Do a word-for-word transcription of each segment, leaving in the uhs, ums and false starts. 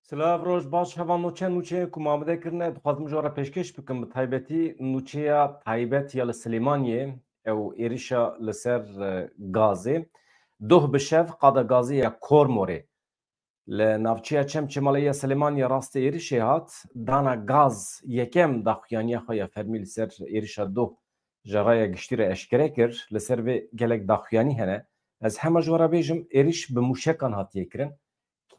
Silav, roj baş, heval. Nûçe, nûçeyê ku me amade kirine, dixwazim ji we re pêşkêş bikim, bi taybetî nûçeya taybet ya li Silêmaniyê, ew êrişa li ser, e, gazê. Doh bi şev qada gazê ya Kormorê li navçeya Çemçêmalê ya Silêmaniyê rastê êrişê hat, dana gaz yekem daxuyaniya xwe ya fermî li ser êrişa doh ji raya giştî re eşkere kir. Li ser vê gelek daxuyanî hene. Ez hema ji we re bêjim, êriş bi mûşekan hatiye kirin.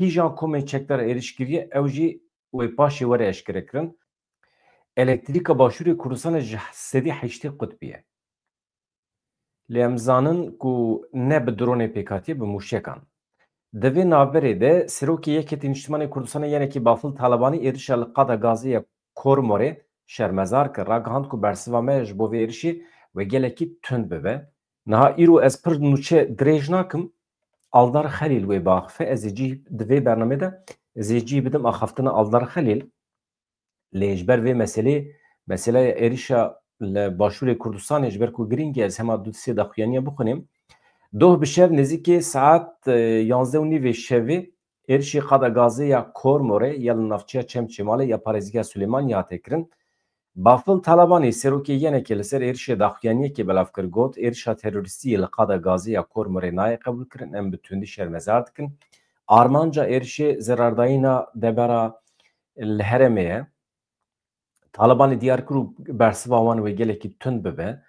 Kîjan komên çekdar êriş kiriye, ew jî wê paşê were eşkere kirin. Elektrîka Başûrê Kurdistanê ji sedî heştê qut bûye. Lê em zanin ku ne bi dronê pêk hatiye, bi mûşekan. Di vê navberê de Serokê Yekê Niştimanê Kurdistanê, yenekî Bafil Talebanî, êrişa li qada gazê ya Kormorê şermezar kir. Ragihand ku bersiva me ji bo vê êrişê wê gelekî tund bibe. Niha îro ez pir nûçe dirêj nakim. Aldar Xelîl wê biaxife. Ez ê cî di vê bernamê de ez ê cî bidim axaftina Aldar Xelîl. Lê ji ber vê meselê, meseleya êrişa li Başûrê Kurdistanê, ji ber ku girîng e, ez hema du sê daxuyaniya bixwînim. Doh bi şev nêzîkê saet, e, yanzdeh û nîvê şevê êrişê qada gazê ya Kormorê ya li navçeya Çemçêmalê ya parêzgeha Silêmaniyê hate kirin. Bafil Talebanî, serokê yenekê, li ser êrişê daxuyaniyekê belav kir, got, êrişa terorîstî yê li qada gazê ya Kormorê nayê qebûlkirin, em bi tundî şermezar dikin. Armanca êrişê zerardayîna debera li herêmê ye. Talebanê diyar kir û bersiva wan wê gelekî tund bibe.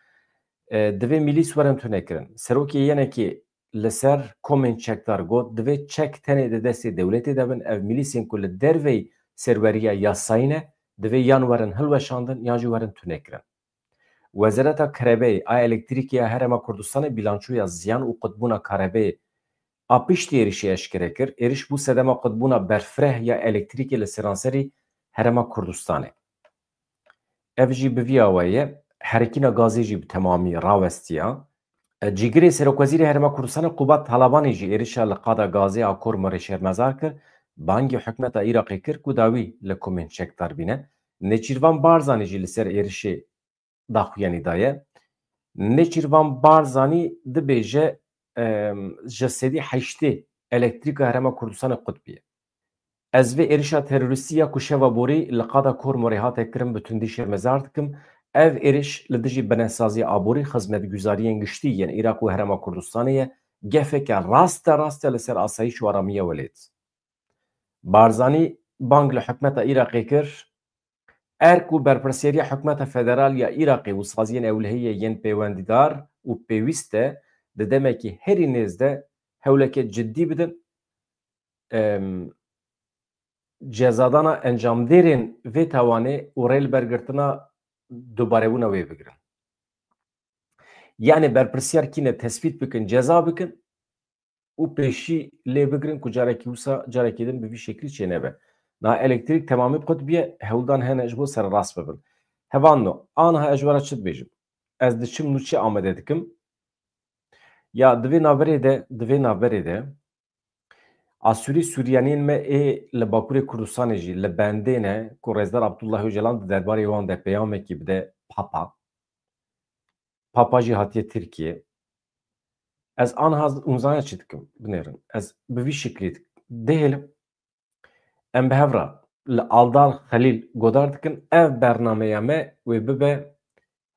E, divê mîlîs werin tunekirin. Serokê yenekê li ser komên çekdar got, divê çek tenê di destê dewletê de bin, ev mîlîsên ku li derveyî serweriya yasayî ne, divê yan werin hilweşandin yan jî werin tunekirin. Wezareta Kirebeyê a Elektrîkê ya Herêma Kurdistanê bîlançoya ziyan û qutbûna karebeyê a piştî êrişê eşkere kir. Êriş bû sedema qutbûna berfireh ya elektrîkê li seranserî Herêma Kurdistanê. Ev jî bi vî awayî ye. Herekîna gazê jî bi temamî rawestiya. E, cîgirê Serokwezîrê Herêma Kurdistanê Qûbat Talebanî jî êrişa li qada gazê a Kormorê şermezar kir. Bangî hikûmeta Iraqê kir ku dawî li komên çekdar bîne. Nêçîrvan Barzanî jî li ser êrişê daxuyanî daye. Nêçîrvan Barzanî dibêje, em, ji sedî heştê elektrîka Herêma Kurdistanê qut bûye. Ez vê êrişa terorîstî ya ku şeva borî li qada Kormorê hate kirin bi tundî şermezar dikim. Ev êriş li dijî binesaziya aborî, xizmetguzariyên giştî yên Iraq û Herêma Kurdistanê ye. Gefeke raste raste li ser asayîş û aramiya welêt. Barzanî bang li hikûmeta Iraqê kir, erk û berpirsiyariya hikûmeta federal ya Iraqê û saziyên ewlehiyê yên pêwendîdar û pêwîst e, di demekî herî nêz de hewleke cidî bidin, em, cezadana encamdêrên vê tawanê û rêlibergirtina dubarebûna wê bigirin. Yanî berpirsiyar kî ne tespît bikin, ceza bikin û pêşî lê bigirin ku carekî wisa, carekî din bi vî şeklî çênebe. Niha elektrîk temamî qut bûye, hewldan hene ji bo sererast bibin. Hevalno, aniha ez ji we re çi dibêjim? Ez diçim nûçe amade dikim. Ya di vê navberê de, di vê navberê de, Asûrî Suryaniyên me ê li Bakurê Kurdistanê jî li bendê ne ku Rêzdar Abdullah Ocalan di derbarê wan de peyamekî bide Papa. Papa jî hatiye Tirkiyê. Ez aniha hûn zanin çi dikim, binêrin. Ez bi vî şeklî dik-, dihêlim. Em bi hev re li Aldar Xelîl godar dikin. Ev bernameya me wê bibe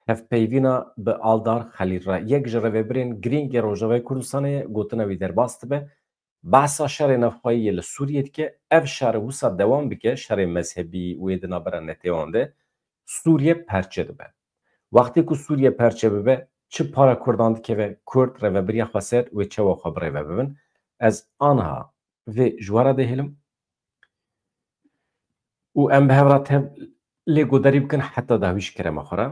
hevpeyvîna bi Aldar Xelîl re. Yek ji rêvebirên girîng ê Rojavayê Kurdistanê ye, gotina wî derbas dibe. Behsa şerê navxweyî yê li Sûriyê dike. Ev şer wisa dewam bike, şerê mezhebî û yê di navbera netewên de, Sûriye perçe dibe. Wextê ku Sûriye perçe bibe, çi para Kurdan dikeve, Kurd rêvebiriya xweser wê çawa xwe birêve bibin? Ez aniha vê ji we re dihêlim û em bi hev re tev lê guhdarî bikin heta dahwîş kerema xwe re.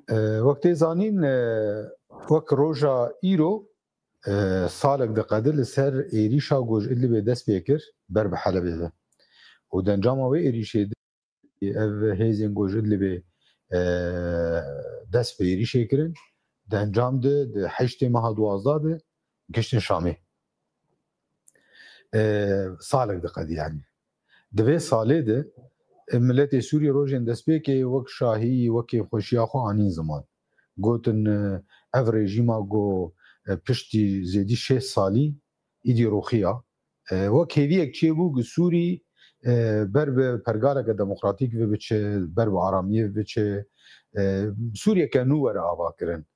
E, wek tê zanîn, e, wek roja îro, e, salek diqede li ser êrîşa ku ji Idlibê dest pê kir, ber bi Helebê ve. Û di encama wê êrîşê de ev hêzên ku ji Idlibê, e, dest bi êrîşê kirin, di encam de, di heştê meha duwazdeh de giştin Şamê. E, salek diqedî yanî. Di vê salê de, e, miletê Sûriyê rojên destpêkê wek şahî, wek kêfxweşiya xwe anîn ziman. Gotin, e, ev rejîma ku, e, piştî zêdî şêst salî îdî rûxiya, E, wek hêviyek çêbû ku Sûrî, e, ber bi pergaleke demokratîk ve biçe, ber bi aramiyê ve biçe, e, Sûriyeke nû were avakirin.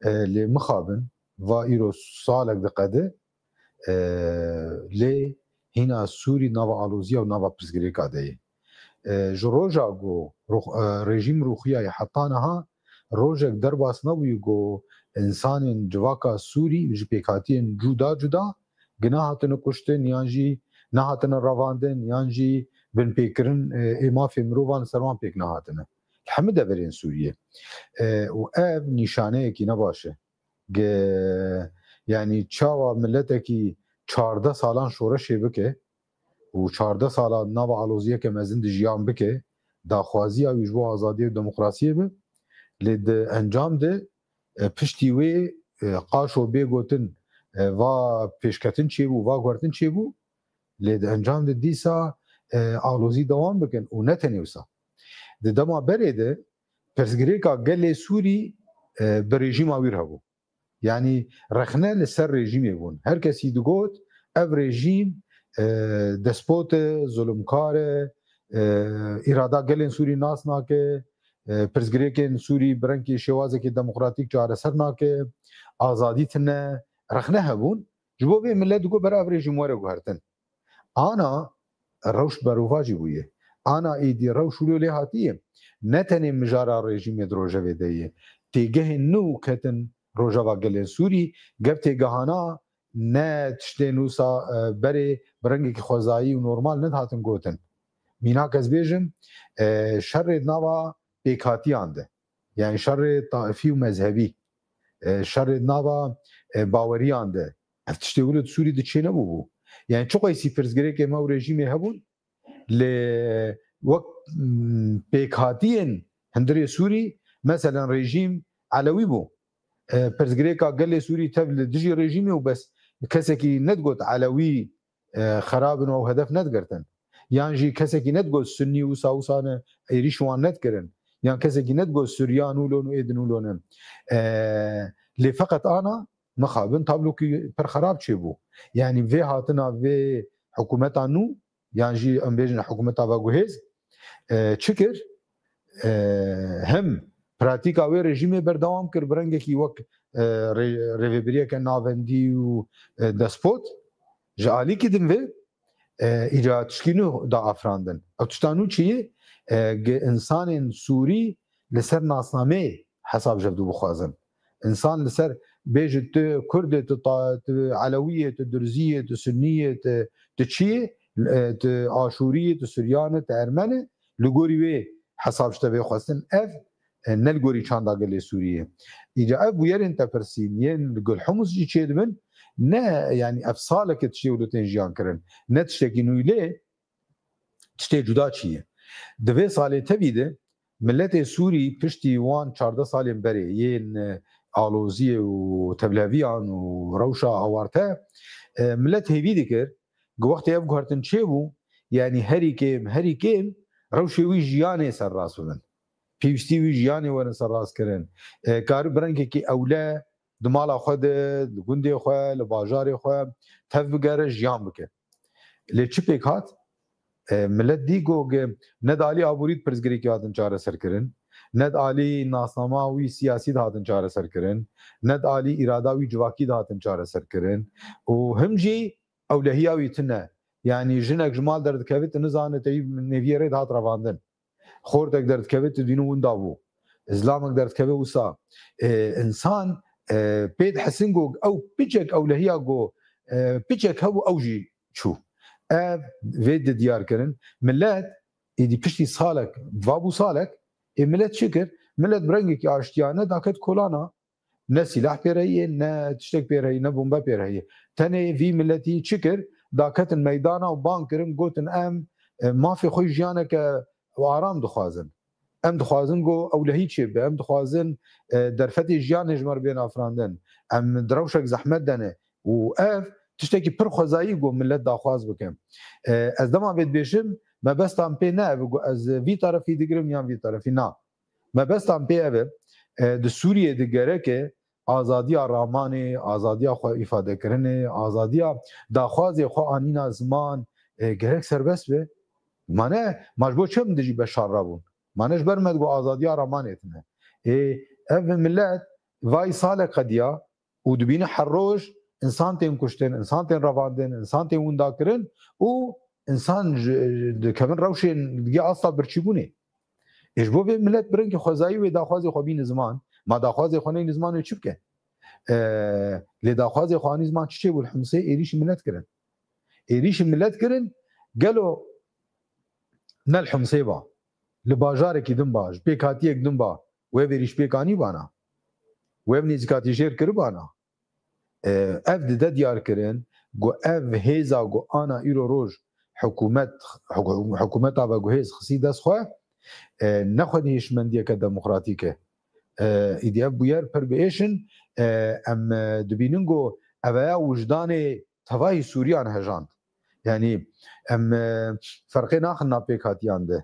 E, lê mixabin, va îro salek diqede, e, lê hîna Sûrî nava aloziya û nava pirsgirêka de ye. E, ji roja ku rûx-, e, rejîm rûxiyaye heta niha rojek derbas nebûye ku însanên civaka Sûrî ji pêkhatiyên cuda cuda gina hatine kuştin yan jî nehatine revandin yan jî binpêkirin, e, ê mafê mirovan li ser wan pêk nehatine. Li hemî deverên Sûriyê. E, û ev nîşaneyekî ne baş e. Ge-, yanî çawa miletekî çardeh salan şoreşê bike û çardeh sala nava aloziyeke mezin de jiyan bike, daxwaziya wî ji bo azadiyê û demokrasiyê be, lê di encam de, e, piştî wê, e, qaşo bê gotin, e, va pêşketin çêbû, va guhertin çêbû, lê di encam de dîsa, e, alozî dewam bikin û ne tenê wisa. Di dema berê de pirsgirêka gelê Sûrî, e, bi rejîma wî re hebû. Yanî rexne li ser rejîmê bûn. Her kesî digot, ev rejîm, e, despot e, zulumkar e, e, îrada gelên Sûrî nas nake, e, pirsgirêkên Sûrî bi rengkî şêwazekî demokratîk çareser nake, azadî tine, rexne hebûn. Ji bo vê milet digot, bera ev rejîm were guhertin. Ana rewş berovajî bûye. Ana êdî rewş wilo lê hatiye. Ne tenê mijara rejîmê di rojevê de ye. Têgehên nû ketin rojeva gelên Sûrî. Gep têgehana ne tiştên wisa, e, berê bi rengekî xwezayî û normal nedihatin gotin. Mînak ez bêjim, e, şerê di nava pêkhatiyan de. Yani şerê taifî û mezhebî, e, şerê di nava, e, baweriyan de. Ev tiştê wilo di Sûrî de çê nebûbû. Yani çiqeysî pirsgirêkê me û rejîmê hebûn, lê wek, m, pêkhatiyên hundirê Sûrî, meselen rejîm Elewî bû. E, pirsgirêka gelê Sûrî tev li dijî rejîmê û bes kesekî nedigot Elewî, e, xerab in û ew hedef nedigirtin. Yan jî kesekî nedigot Sunnî wisa wisa ne, êrîş wan nedikirin. Yan kesekî nedigot Suryan û lon û êdin û lonin. E, lê feqet ana mixabin tablokî pir xerab çêbû. Yanî vê hatina vê hikûmeta nû, yan jî em bêjin hikûmeta veguhêz, e, çi kir? E, hem pratîka wê rejîmê berdewam kir bi rengekî wek, e, rê-, rêvebiriyeke navendî û, e, despot, ji alîkî din vê, e, îca tişkî nû da afirandin. Ew tişta nû çi ye? E, ge-, însanên Sûrî li ser nasnameyê hesab ji hevdû bixwazin. Însan li ser bêje tu Kurd ê, tu ta-, tu Elewî yê, tu Durzî yê, tu Sunnî yê, tu, tu çi yê, e, tu Aşûrî yê, tu Suryan î, tu Ermen î, li gorî wê hesab ji te bê xwestin. Ev, e, ne li gorî çanda gelê Sûriyê. Îca ev bûyerên tepirsîn yên li Gul Humus jî çêdibin, ne, yanî ev saleke tiştê wilo tên jiyan kirin. Ne tiştekî nû lê tiştê cuda çi ye. Di vê salê tevî de miletê Sûrî piştî wan çardeh salên berê yên, e, aloziyê û tevleviyan û rewşa awarte, e, milet hêvî dikir ku wextê ev guhertin çêbû, yanî herî kêm, herî kêm rewşê wî jiyanê serrast bibin. Pêwîstî wî jiyanê werin serrastkirin. E, kari bi rengekî ewle di mala xwe de, di gundê xwe, li bajarê xwe tev bigere, jiyan bike. Lê çi pêk hat? E, milet dî ku ge-, ne di alî aborî de pirsgirêkî hatin çareserkirin, ne di alî nasnama wî siyasî de hatin çareserkirin, ne di alî îrada wî civakî de hatin çareserkirin û him jî ewlehiya wî tune. Yanî jinek ji mal derdikeve, tu nizane te yî nêviyê rê dihat revandin. Xortek derdikeve, tu dînû winda bû. Zilamek derdikeve wisa. E, însan, e, pê dihesin ku ew piçek ewlehiya ku, e, piçek hebû ew jî çû. Ev vê di diyar kirin. Milet êdî piştî salek, va bû salek, ê milet çi kir? Milet bi rengekî aştiyane daket kolana. Ne sîlah pê re ye, ne tiştek pê re ye, ne bombe pê re ye. Tenê vî miletî çi kir? Daketin meydana û bang kirin, gotin, em, e, mafê xwe jiyaneke aram dixwazin. Em dixwazin ku ewlehî çêbe, em dixwazin, e, derfetê jiyanê ji me re bê afirandin. Em di rewşek zehmet de ne. Û ev tiştekî pir xwezayî ku milet daxwaz bike. E, ez dema vê dibêjim, mebesta min pê ne ev e ku ez vî terefî digirim yan vî terefî, na. Mebesta min pê ev e, e, di Sûriyê de gereke azadiya ramanê, azadiya xwe îfadekirinê, azadiya daxwazê xwe anîna ziman, e, gerek serbest be. Ma ne, ma ji bo çi em dijî Beşar re bûn? Ma ne ji ber me digot azadiya ramanê tune. Ê, ev milet vay sale qediya û dibîne her roj însan tên kuştin, însan tên revandin, însan tên winda kirin û însan ji, dikevin rewşên digê asta birçîbûnê. Ê, ji bo vê milet bi rengê xwezayî wê daxwazê xwe bîne ziman. Ma daxwazê xwe neyne ziman wê çi bike? E, lê daxwazê xwe anî ziman çi çêbû li Himsê? Êrîşî milet kirin. Êrîşî milet kirin, gelo ne li Himsê ba. Li bajarekî din ba, ji pêkhatiyek din ba. Wê vê êrîş pêk anî bana. Wê ev nêzîkatî jêr kiribana. E, ev dide diyar kirin ku ev hêza ku ana îro roj hikûmet, hikû-, hikûmeta ve ku hêz xisî dest xwe, e, ne xwedî hişmendiyeke demokratîk e. E, îdî ev bûyer pir bi êş in, e, em, e, dibînin ku eveya wijdanê tevahî Sûriyan hejand. Yanî em, e, ferqê naxin nav pêkhatiyan de.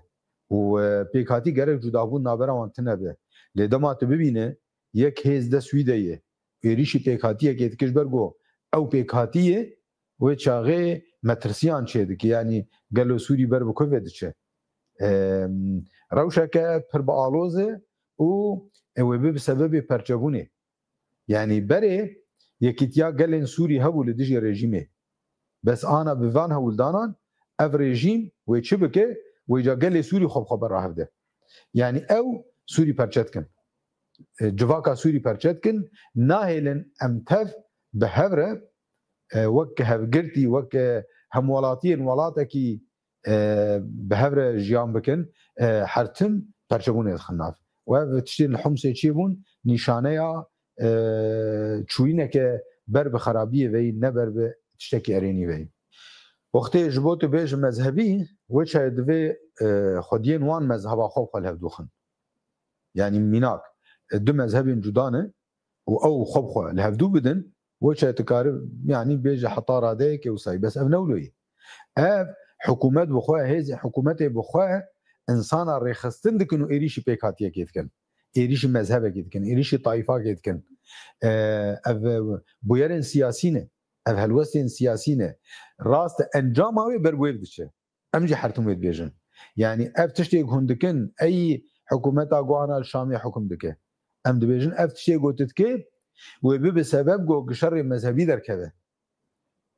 Û, e, pêkhatî gerek cudabûn navbera wan tune be. Lê dema tu bibîne, yek hêz dest wî de ye. Êrîşî pêkhatiyekê dike ji ber ku ew pêkhatî ye, wê çaxê metirsiyan çêdike. Yanî gelo Sûrî ber bi ku ve diçe? Em, rewşeke pir bi aloz e û ew ê bibe sebebê perçebûnê. Yanî berê yekîtiya gelên Sûrî hebû li dijî rejîmê. Bes ana bi van hewldanan ev rejîm wê çi bike, wê ca gelê Sûrî xwe bi xwe berahevde. Yanî ew Sûrî perçe dikin. E, civaka Sûrî perçe dikin, nahêlin em tev bi hev re, e, wek hevgirtî, wek, e, hemwelatiyên welatekî, e, bi hev re jiyan bikin, e, her tim perçebûnê dixin nav. Û ev tiştên li Humsê çêbûn, nîşaneya, e, çûyîneke ber bi xerabiyê veyî, ne ber bi tiştekî erênî veyî. Wextê ji bo tu bêje mezhebî, wê çaye divê, e, xwediyên wan mezheba xwe bi xwe li hevdû xin. Yanî mînak, e, du mezhebên cuda ne û ew xwe bi xwe li hevdû bidin, wê çaye tu kari, yanî bêje heta radeyeke wisayî. Bes ev ne wilo ye. Ev hikûmet bi xwe, hêzên hikûmetê bi xwe insana rêxistin dikin û êrîşî pêkhatiyekê dikin. Êrîşî mezhebekê dikin, êrîşî taîfakê dikin. E, ev, e, bûyerên siyasî ne. Ev helwestên siyasî ne. Rast e, encama wê ber wê diçe. Em jî her tim wê dibêjin. Yanî ev tiştê ku hûn dikin, ey hikûmeta ku ana li Şamê hukm dike. Em dibêjin ev tiştê ku tu dikê, wê bibe sebeb ku gi şerê mezhebî derkeve.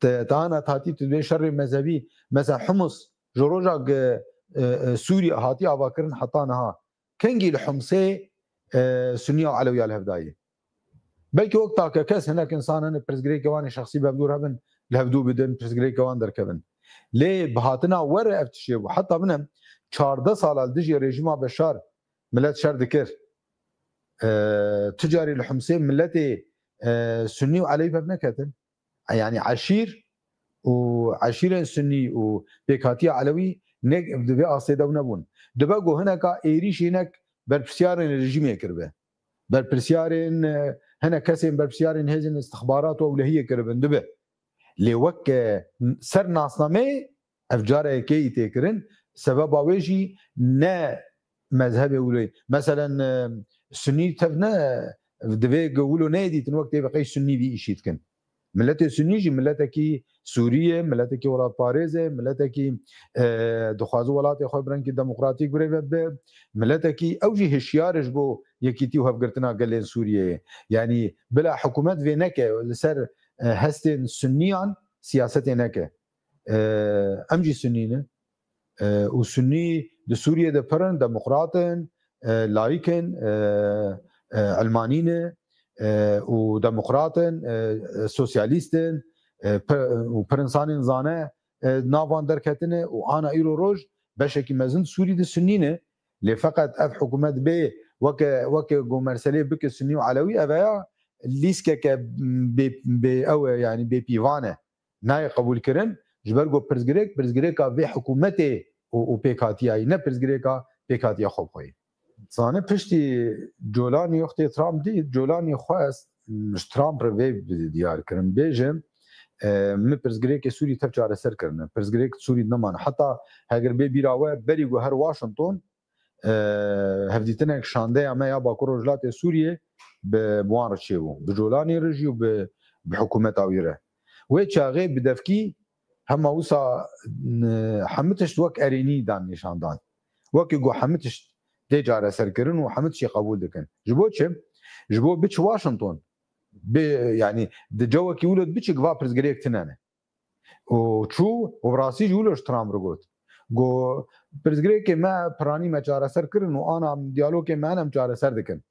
Te, te ana tatî tu dibê şerê mezhebî, mesela Humus, ji roja gi, e, e, Sûrî hatî avakirin heta niha. Kengî li Humsê, e, Sunniya û Elewiya li hev dayê? Belkî wek takekes hinek insan hene, pirsgirêkê wan ê şexsî bi hevdû re hebin, li hevdû bidin, pirsgirêkê wan derkevin. Lê bi hatina we re ev tiştê bû. Heta binem çardeh sala li dijî rejîma Beşar milet şer dikir. E, tu carî li Humsê miletê, e, Sunnî û Elewî bi hev neketin. Yanî eşîr û eşîrên Sunnî û pêkhatiya Elewî ne, di vê astê de nebûn. Dibe ku hineka êrîş hinek berpirsiyarên rejîmê kiribe. Berpirsiyarên, e, hinek kesên berpirsiyarên hêzên istixbarat û ewlehiyê kiribin dibe. Lê wek, e, ser nasnameyê ev cara yekê yî tê kirin, sebeba wê jî ne mezhebê wilo ye. Meselen, e, Sunnî tev ne, divê ku wilo neyê dîtin wek tê bi qey Sunnî vî îşî dikin. Miletê Sunnî jî miletekî Sûrî ye, miletekî welatparêz e, miletekî, e, dixwaze welatê xwe bi rengekî demokratîk birêve bibe, miletekî ew jî hişyar e ji bo yekîtî û hevgirtina gelên Sûriyeyê. Yanî bila hikûmet vê neke, li ser, e, hestên Sunniyan siyasetê neke. E, em jî Sunnî ne. E, û Sunnî di Sûriyê de pir in, demokrat in, e, layîk in, e, e, ilmanî ne, e, û demokrat in, e, e, sosyalîst in, e, pir, û pir insanên zane, e, nav wan derketine û ana îro roj beşekî mezin Sûrî di Sunnî ne. Lê feqet ev hikûmet bê weke, weke ku merselê bike Sunnî û Elewî, ev ya lîskeke bê, bê ew e, yanî bê pîvan e. Nayê qebûlkirin, ji ber ku pirsgirêk, pirsgirêka vê hikûmetê û, û pêkhatiyayî, ne pirsgirêka pêkhatiya xwe bi xwe ye. Zane piştî Colanî wextê Trump dît, Colanî xwest, m, ji Trump re vê bi diyar kirin. Bêjin, e, min pirsgirêkê Sûrî tev çareser kirine. Pirsgirêk Sûrî nemane. Heta heger bê bîra we, berî ku her Washington, e, hevdîtinek şandeya me ya Bakur Rojhilatê Sûriyê bi, bi wan re çêbû. Bi Colanî re jî û bi, bi hikûmeta wî re. Wê çaxê bi devkî hema wisa, n-, hemû tişt wek erênî dan nîşandan. Wekî ku hemû tişt tê çareserkirin û hemû tiştê qebûl dikin. Ji bo çi? Ji bo biçi Washington. Bi, yanî di cewekî wilo biçi giva pirsgirêk tine ne. Û çû û bi rastî jî wilo ji Trump re got. Got, pirsgirêkê me piranî me çareser kirin û ana diyalogê me em çareser dikin.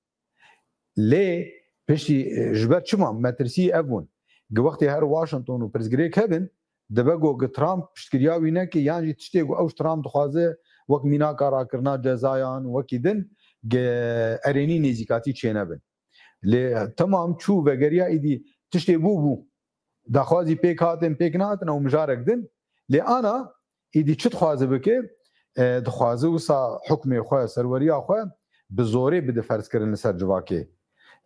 Lê piştî, e, ji ber çima metirsî ev bûn. Gi wextê her Washington û pirsgirêk hebin, dibe got gi Trump piştgiriya wî neke yan jî tiştê ku ew ji Trump dixwaze wek mînaka rakirina cezayan û wekî din gi erênî nêzîkatî çênebin. Lê temam çû vegeriya îdî tiştê bû bû. Daxwazî pêk hatin, pêk nehatin ew mijarek din. Lê ana îdî çi dixwaze bike? E, dixwaze wisa hukmê xwe, serweriya xwe bi zorê bide ferzkirin li ser civakê.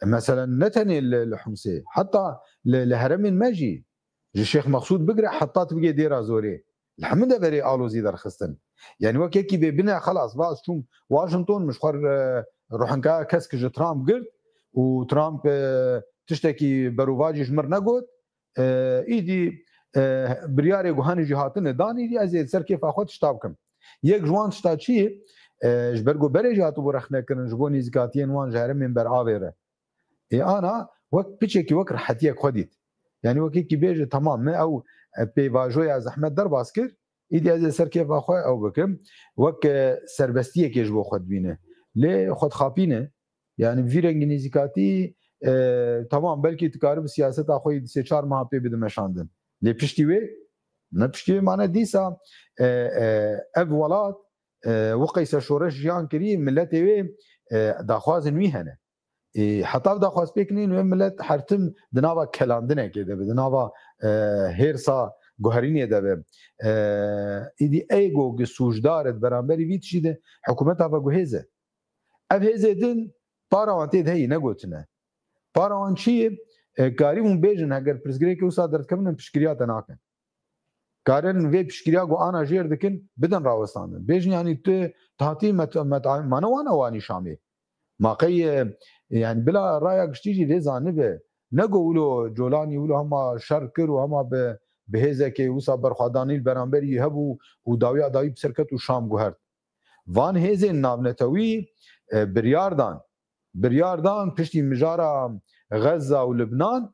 E, meselen ne tenê li, li Humsê, heta li, li heremên me jî, ji Şêx Mexsûd bigire heta tu bigê Dêra Zorê. Li hemû deverê alozî derxistin. Yanî wek yekî bê bine xelas, va ez çûm Washington, min ji xwe, e, ruhinkaya kesk ji Trump girt û Trump, e, tiştekî berovajî ji mir negot. E, îdî, e, biryarê ku henî jî hatine dan, îdî ez ê li ser kêfa xwe tişta bikim. Yek ji wan tişta çi ye? E, ji ber ku berê jî hatibû rexnekirin ji bo nêzîkatiyên wan ji herêmên beravê re. Ê ana wek piçekî, wek rehetiyek xwe dît. Yanî wek yekî bêje, temam, me ew, e, pêvajoya zehmet derbas kir, îdî ez ê ser kêfa xwe ew bikim. Wek, e, serbestiyekê ji bo xwe dibîne. Lê xwe dixapîne. Yanî vî rengî nêzîkatî, e, temam, belkî tu karibi siyaseta xwe yî di sê çar meha pê bide meşandin. Lê piştî wê, ne piştî wê mane dîsa, e, e, ev welat, e, wiqeyse şoreş jiyan kirî, miletê wê, e, daxwazên wî hene. E, heta ev daxwaz pêk neyên, wê milet her tim di nava kelandinekê de be, di nava, e, hêrsa guherînê de be. E, îdî ego gi sûcdar e di beramberî vî tişî de, hikûmeta veguhêz e. Ev hêzê din para wan tê de heyî negotine. Para wan çi ye? E, karî hûn bêjin, heger pirsgirêkê wisa derdikevin, em piştgiriya te nakin. Karin vê piştgiriya ku ana jêr dikin, bidin rawestandin. Bêjin, yanî tu, tu hatî met-, met-, mane wan ewanî Şamê. Ma qey, e, yanî bila raya giştî jî lê zanibe. Ne ku wilo Colanî wilo hema şer kir û hema bi, bi hêzekê wisa berxwedanî li beramberî hebû û dawiya dawî bi ser ket û Şam guhert. Van hêzên navnetewî, e, biryar dan. Biryar dan piştî mijara Xezza û Libnan,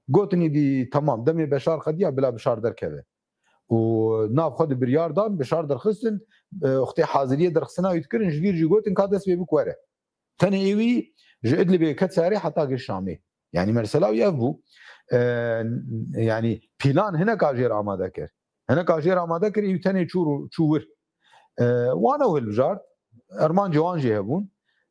gotinî dî temam, demê Beşar xediya, bila Bişar derkeve. Û nav xwe di biryar dan, Bişar derxistin, e, wextê haziriyê derxistina wî dikirin, ji vîr jî gotin ka dest pê bik were. Tenê êwî ji Idlibê ket serê heta gir Şamê. Yanî mersela wî ev bû. E, yanî pîlan hineka jêr amade kir. Hineka jêr amade kir, êwî tenê çû ro-, çû wir. E, wan ew hilbijart, ermancê wan jî hebûn.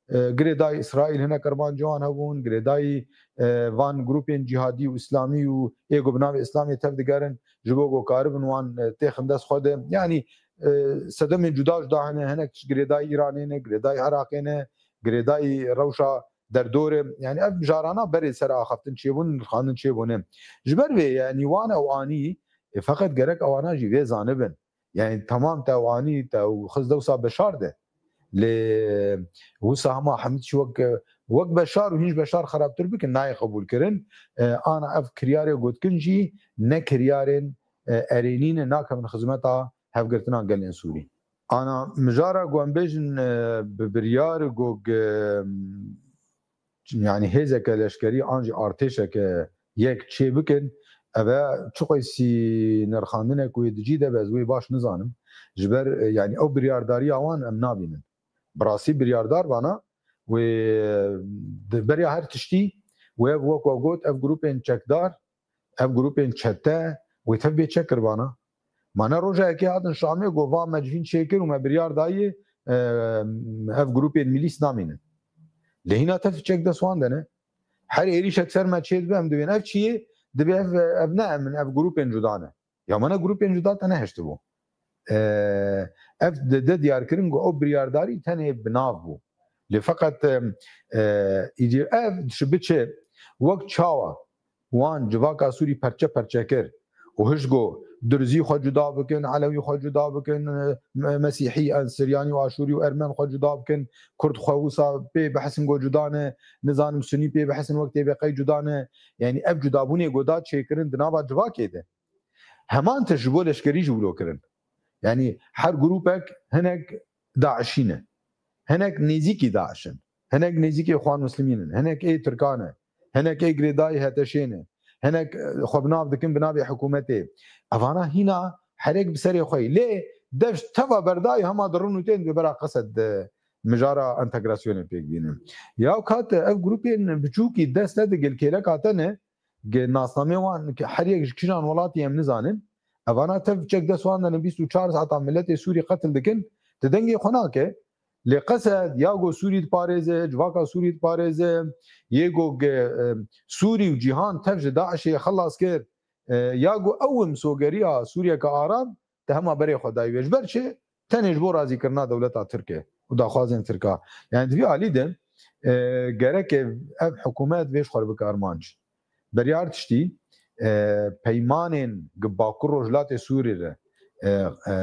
E, girêdayî Îsraîl hinek ermancê wan hebûn, girêdayî, e, van grûpên cîhadî û îslamî û ê ku bi navê Îslamê tev digerin, ji bo ku karibin wan, e, têxin dest xwe de. Yanî, e, sedemên cuda cuda hene, hinek tişt girêdayî Îranê ne, girêdayî Iraqê ne, girêdayî rewşa derdor e. Yanî ev mijarana berê ser axaftin çêbûn, nirxandin çêbûne. Ji ber vê, yanî wan ew anî, e, feqet gerek ewana jî vê zanibin. Yanî temam te ew anî, te ew xiz dewsa Beşar de. Lê wisa hema hemî tişt wek, wek Beşar û hîn ji Beşar xerabtir bikin, nayê qebûlkirin. E, ana ev kiryarê gotkin jî ne kiryarên, e, erênî ne, nakevin xizmeta hevgirtina gelên Sûrî. Ana mijara ku em bêjin, e, bi biryar ku, e, yanî hêzeke leşkerî an jî artêşeke yek çê bikin, ev e çiqasî nirxandinek wê di cî de be, ez wê baş nizanim. Ji ber, e, yanî ew biryardariya wan em nabînin. Bi rastî biryardar vana wê di beriya her tiştî wê ev wek we got, ev grûpên çekdar, ev grûpên çete wê tev bê çek kirbana. Ma ne roja yekê hatin Şamê got, va me civîn çêkir û me biryar dayî, e, ev grûpên milîs namînin. Lê hîna tev çek dest wan de ne. Her êrîşek ser me çê dibe, em dibên ev çi ye? Dibê ev, ev ne em in, ev grûpên cuda ne. Ya me ne grûpên cuda te nehiştibû. E, ev di, di diyarkirin ku ew biryardarî tenê bi nav bû. Lê feqet, e, e, îdî ev ji biçe wek çawa wan civaka Sûrî perçe perçe kir û hişt got, Durzî xwe cuda bikin, Elewî xwe cuda bikin, e, Me-, Mesîhî, e, Siryanî û Aşûrî û Ermen xwe cuda bikin, Kurd xwe wisa pê bihesin ku cuda ne, nizanim Sunî pê bihesin wek T B K cuda ne. Yanî ev cudabûnê ku da çêkirin di nava civakê de. Heman tişt ji bo leşkerî jî wilo kirin. Yanî her grûpek hinek DAIŞî ne. Hinek nêzîkî DAIŞ in. Hinek nêzîkî Xwan Muslimîn in. Hinek ê Tirkan e. Hinek ê girêdayî HTŞê ne. Hinek, e, xwe bi nav dikin bi navê hikûmetê. Evana hîna herek bi serê xwe yî. Lê dev teva berdayî hema dirin û tên di bera Qesed de mijara entegrasyonê pêk bînin. Ya kat ev grûpên biçûkî dest ne digil kêleka te ne, Ge nasnamê wan ki her yek ji kîjan welatî em nizanin, evana tev çek dest wan de ne bîst û çar saetan miletê Sûrî qetil dikin, ti dengê xwe nake. Lê Qesed ya go Sûrî diparêze, civaka Sûrî diparêze, yê go ge, e, Sûrî û cîhan tev ji DAIŞê xelas kir, e, ya go ew im sogeriya Sûriyeke aram, te hema berê xwe dayî wê. Ji ber çi? Tenê ji bo razîkirina dewleta Tirk e û daxwazên Tirka. Yani di vî alî de, e, gerek e ev hikûmet vê ji xwe re bike armanc. Beryar tiştî, e, peymanên gi Bakur Rojhilatê Sûrî re, e, e,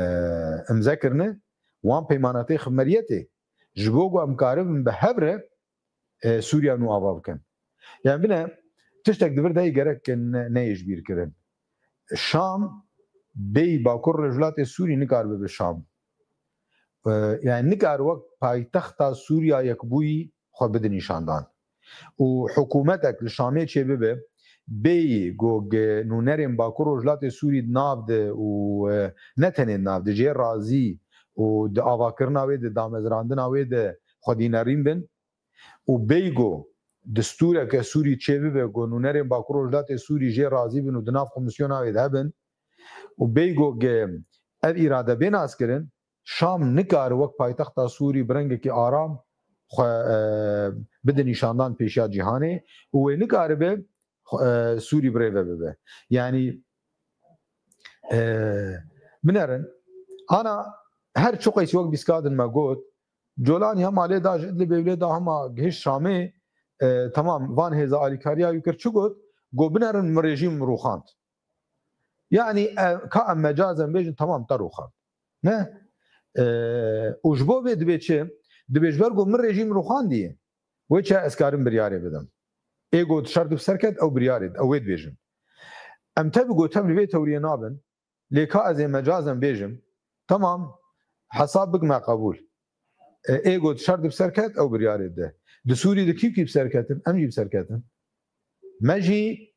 imze kirine, wan peymanatê xemeriyetê ji bo ku em karibin bi hev re, e, Sûriya nû ava bikin. Yani bine, tiştek di vir de gerek ne, neyê ji bîr kirin. Şam, bêyî Bakur Rojhilatê Sûrî nikar bibe Şam. E, yani nikar wek paytexta Sûriya yekbûyî xwe bide nîşandan. Û hikûmetek li Şamê çêbibe, bêyî ku ge-, nûnerên Bakur Rojhilatê Sûrî di nav de û, e, ne tenê di nav de, jê razî û di avakirina wê de, damezrandina wê de xwedî nerîn bin, û bêyî ku distûreke Sûrî çêbibe ku nûnerên Bakur Rojhilatê Sûrî jê razî bin û di nav komîsyona wê de hebin, û bêyî ku ge-, ev îrade bê naskirin, Şam nikare wek paytexta Sûrî bi rengekî aram xwe, e, bide nîşandan pêşiya cîhanê û wê nikaribe xwe, e, Sûrî bi rê ve bibe. Yanî, e, binerin, ana her çiqeysî wek bîskadin me got, Colanî hema lê da ji Idlibê û lê da hema gihişt Şamê, e, temam van hêza alîkariya wî kir. Çi got? Got, binerin min rejîm rûxand. Yanî, e, ka em mecazen bêjin, temam te rûxand. Ne? E, û ji bo vê dibê çi? Dibê ji ber ku min rejîm rûxandiye, wê çi ez karim biryarê bidim. Ê got şer tu bi ser ket, ew biryarê, ew wê dibêjin. Em tev got tev li vê tewriyê nabin, lê ka ez ê mecazen bêjim, temam, hesab bik me qebûl. E, ê got şer tu bi ser ket, ew biryarê de. Di Sûrî de kî kî bi ser ketin? Em jî bi ser ketin. Me jî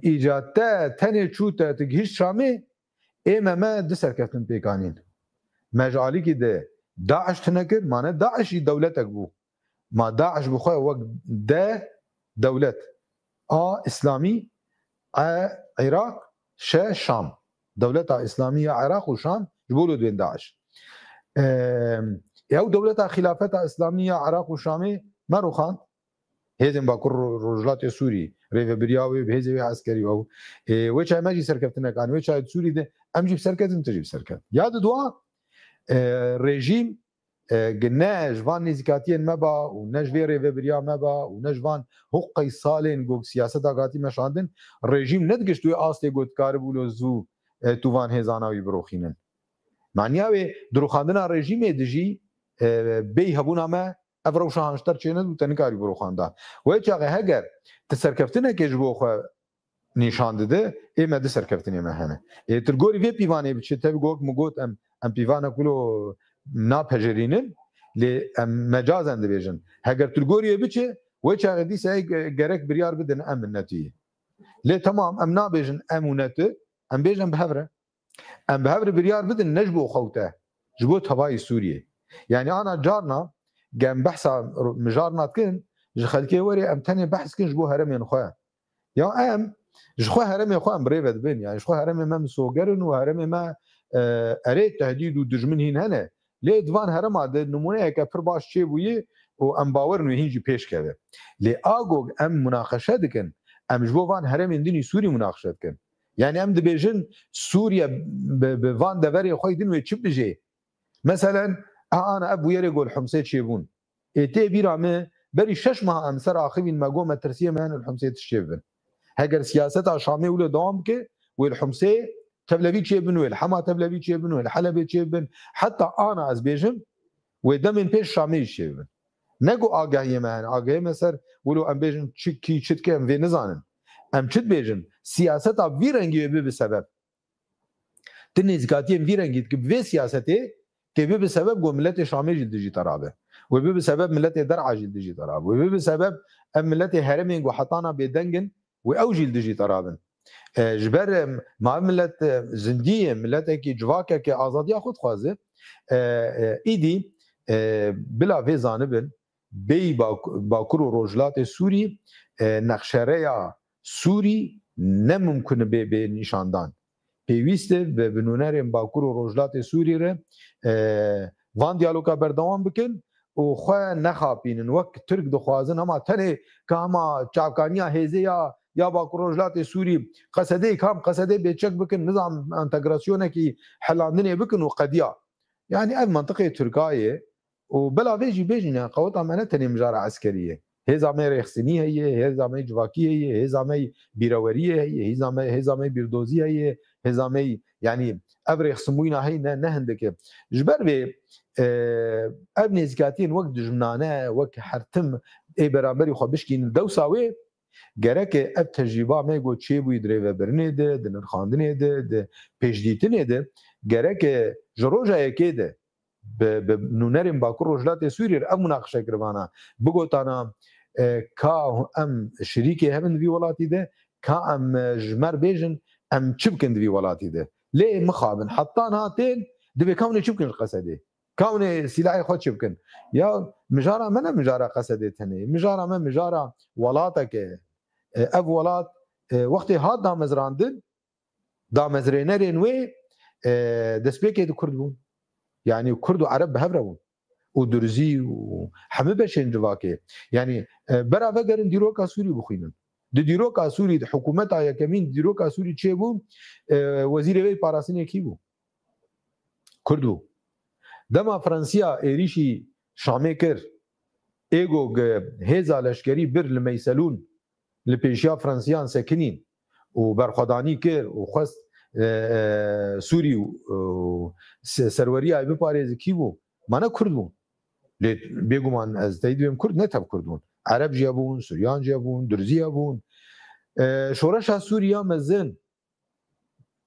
îca te tenê çû te, tu gihişt Şamê, ê me, me du serkeftin pêk anîn. Me ji alîkî de DAIŞ tune kir, mane DAIŞ jî dewletek bû. Ma DAIŞ bi xwe wek de dewlet. A, Îslamî, e, Iraq, şe, Şam. Dewleta Îslamî ya Iraq û Şam ji bo lodbên DAIŞ. Em, ew dewleta Xilafeta Îslamî ya Iraq û Şamê me rûxand. Hêzên Bakur Ro-, Rojhilatê Sûrî, rêvebiriya wê, bi hêzê wê eskerî ew. Ê, wê çaye me jî serkeftinek anî, wê çaye di Sûrî de em jî bi serketin, tu jî bi serket. Ya di dua, e, rejîm, e, gi ne ji van nêzîkatiyên me ba û ne ji vê rêvebiriya me ba û ne ji van huqey salên ku siyaseta hatî meşandin, rejîm nedigişt wê astê ku dikaribû lo zû, e, tu van hêzana wî biroxînin. Maniya wê dirûxandina rejîmê dijî, e, bêyî hebûna me ev rewşa hanşter çênedibû, te nikarî biroxanda. Wê çaxê heger ti serkeftinekê ji bo xwe nîşan dide, ê me di serkeftinê me hene. Ê tu li gorî vê pîvanê biçe, tevî ku wek min got, em, em pîvanek wilo napejerînin, lê em mecazen dibêjin. Heger tu li gorî wê biçe, wê çaxê dîsa ê ge-, gerek biryar bidin em ne tu yî. Lê temam, em nabêjin em û ne tu, em bêjin em bi hev re. Em bi hev re biryar bidin ne ji bo xew te, ji bo tevayî Sûriyê. Yanî ana carna, ge em behsa ro-, mijarna dikin, ji xelkê werê em tenê behs dikin ji bo herêmên xwe. Ya em ji xwe herêmê xwe em bi rê ve dibin. Yanî ji xwe herêmê me misoger in û herêmê me, e, erê tehdîd û dijmin hîn hene. Lê di van herêma de nimûneyeke pir baş çêbûye û em bawer in wê hîn jî pêş keve. Lê a ku em munaqeşe dikin, em ji bo van herêmên din ê Sûrî munaqeşe dikin. Yanî em dibêjin Sûriye bi, bi van deverê xwe yê din wê çi bijê? Meselen, a, ana ev bûyerê ku li Humsê çêbûn. Ê tê bîra me, berî şeş meha em ser axivîn me got me tirsiyê me hene li Humsê tişt çêbibin. Heger siyaseta Şamê wilo dewam bike, wê li Humsê Tevlevî çêbin wê, li Hema Tevlevî çêbin wê, li Helebê çêbin. Heta ana ez bêjim, wê demên pêş Şamê jî çêbin. Ne ku agahiyê me hene, agahiyê me ser, wilo em bêjin çi, kî çi dike, em vê nizanin. Em çi dibêjin? Siyaseta vî rengî wê bibe sebeb. Ti nêzîkatiyên vî rengî dike bi vê siyasetê, tê bibe sebeb ku miletê Şamê jî li dijî te rabe. Wê bibe sebeb miletê Der'a jî li dijî te rabe. Wê bibe sebeb em miletê herêmên ku hetana bêdeng in, wê ew jî li dijî te rabin. E, ji ber, em, ma ev milet, e, zindî ye, miletekî, civakeke azadiya xwe dixwaze. E, e, îdî, e, bila vê zanibin, bêyî Bak-, Bakur û Rojhilatê Sûrî, e, nexşereya Sûrî ne mimkun e bê, bê nîşandan. Pêwîst e bi, bi nûnerên Bakur û Rojhilatê Sûrî re, e, van diyaloga berdewam bikin û xwe nexapînin. Wek Tirk dixwazin hema tenê ka hema çavkaniya hêzê ya, ya Bakur Rojhilatê Sûrî, Qesedê, kam Qesedê bêçek bikin, nizam entegrasyonekî helandinê bikin û qediya. Yani ev mentiqê Tirka ye û bila vê jî bêjîne, qeweta me ne tenê mijara eskerî ye. Hêza me rêxistinî heye, hêza me civakî heye, hêza me bîreweriyê heye, hêza me, hêza me bîrdozî heye, hêza me, yani ev rêxistinbûyîna heye ne, ne hindik e. Ji ber vê, e, ev nêzîkatiyên wek dijminane, wek her tim ê beramberî xwe bişkînin, dewsa wê gerek e ev tecrîba me ku çêbûyî di rêvebirinê de, di nirxandinê de, di pêşdîtinê de, gerek e ji roja yekê de bi, bi nûnerên Bakur Rojhilatê Sûriyê re ev munaqişe kiribana, bigotana, e, ka em şirîkê hev in di vî welatî de, ka em, e, ji me re bêjin, em çi bikin di vî welatî de. Lê mixabin, heta niha tên, divê ka hûn ê çi bikin ji Qesedê? Ka hûn ê sîlahê xwe çi bikin? Ya mijara me ne mijara Qesedê tenê. Mijara me mijara welatek e. E, ev welat, e, wextê hat damezrandin, damezrênerên wê, e, destpêkê di Kurd bûn. Yani Kurd û Ereb bi hev re bûn. Û Durzî û hemî beşên civakê. Yani, e, bera vegerin dîroka Sûrî bixwînin. Di dîroka Sûrî, di hikûmeta yekemîn, di dîroka Sûrî çêbû, e, wezîrê wê parastinê kî bû? Kurd bû. Dema Fransiya êrîşî Şamê kir, êgo gi hêza leşkerî bir li Meyselûn, li pêşiya Fransiyan sekinîn û berxwedanî kir û xwest, e, e, Sûrî û, e, se-, serweriya wê biparêze, kî bû? Ma ne Kurd bûn? Lê bêguman ez teyî dibêm, Kurd ne tev Kurd bûn. Ereb jî hebûn, Suryan jî hebûn, Durzî hebûn. E, şoreşa Sûrî ya mezin,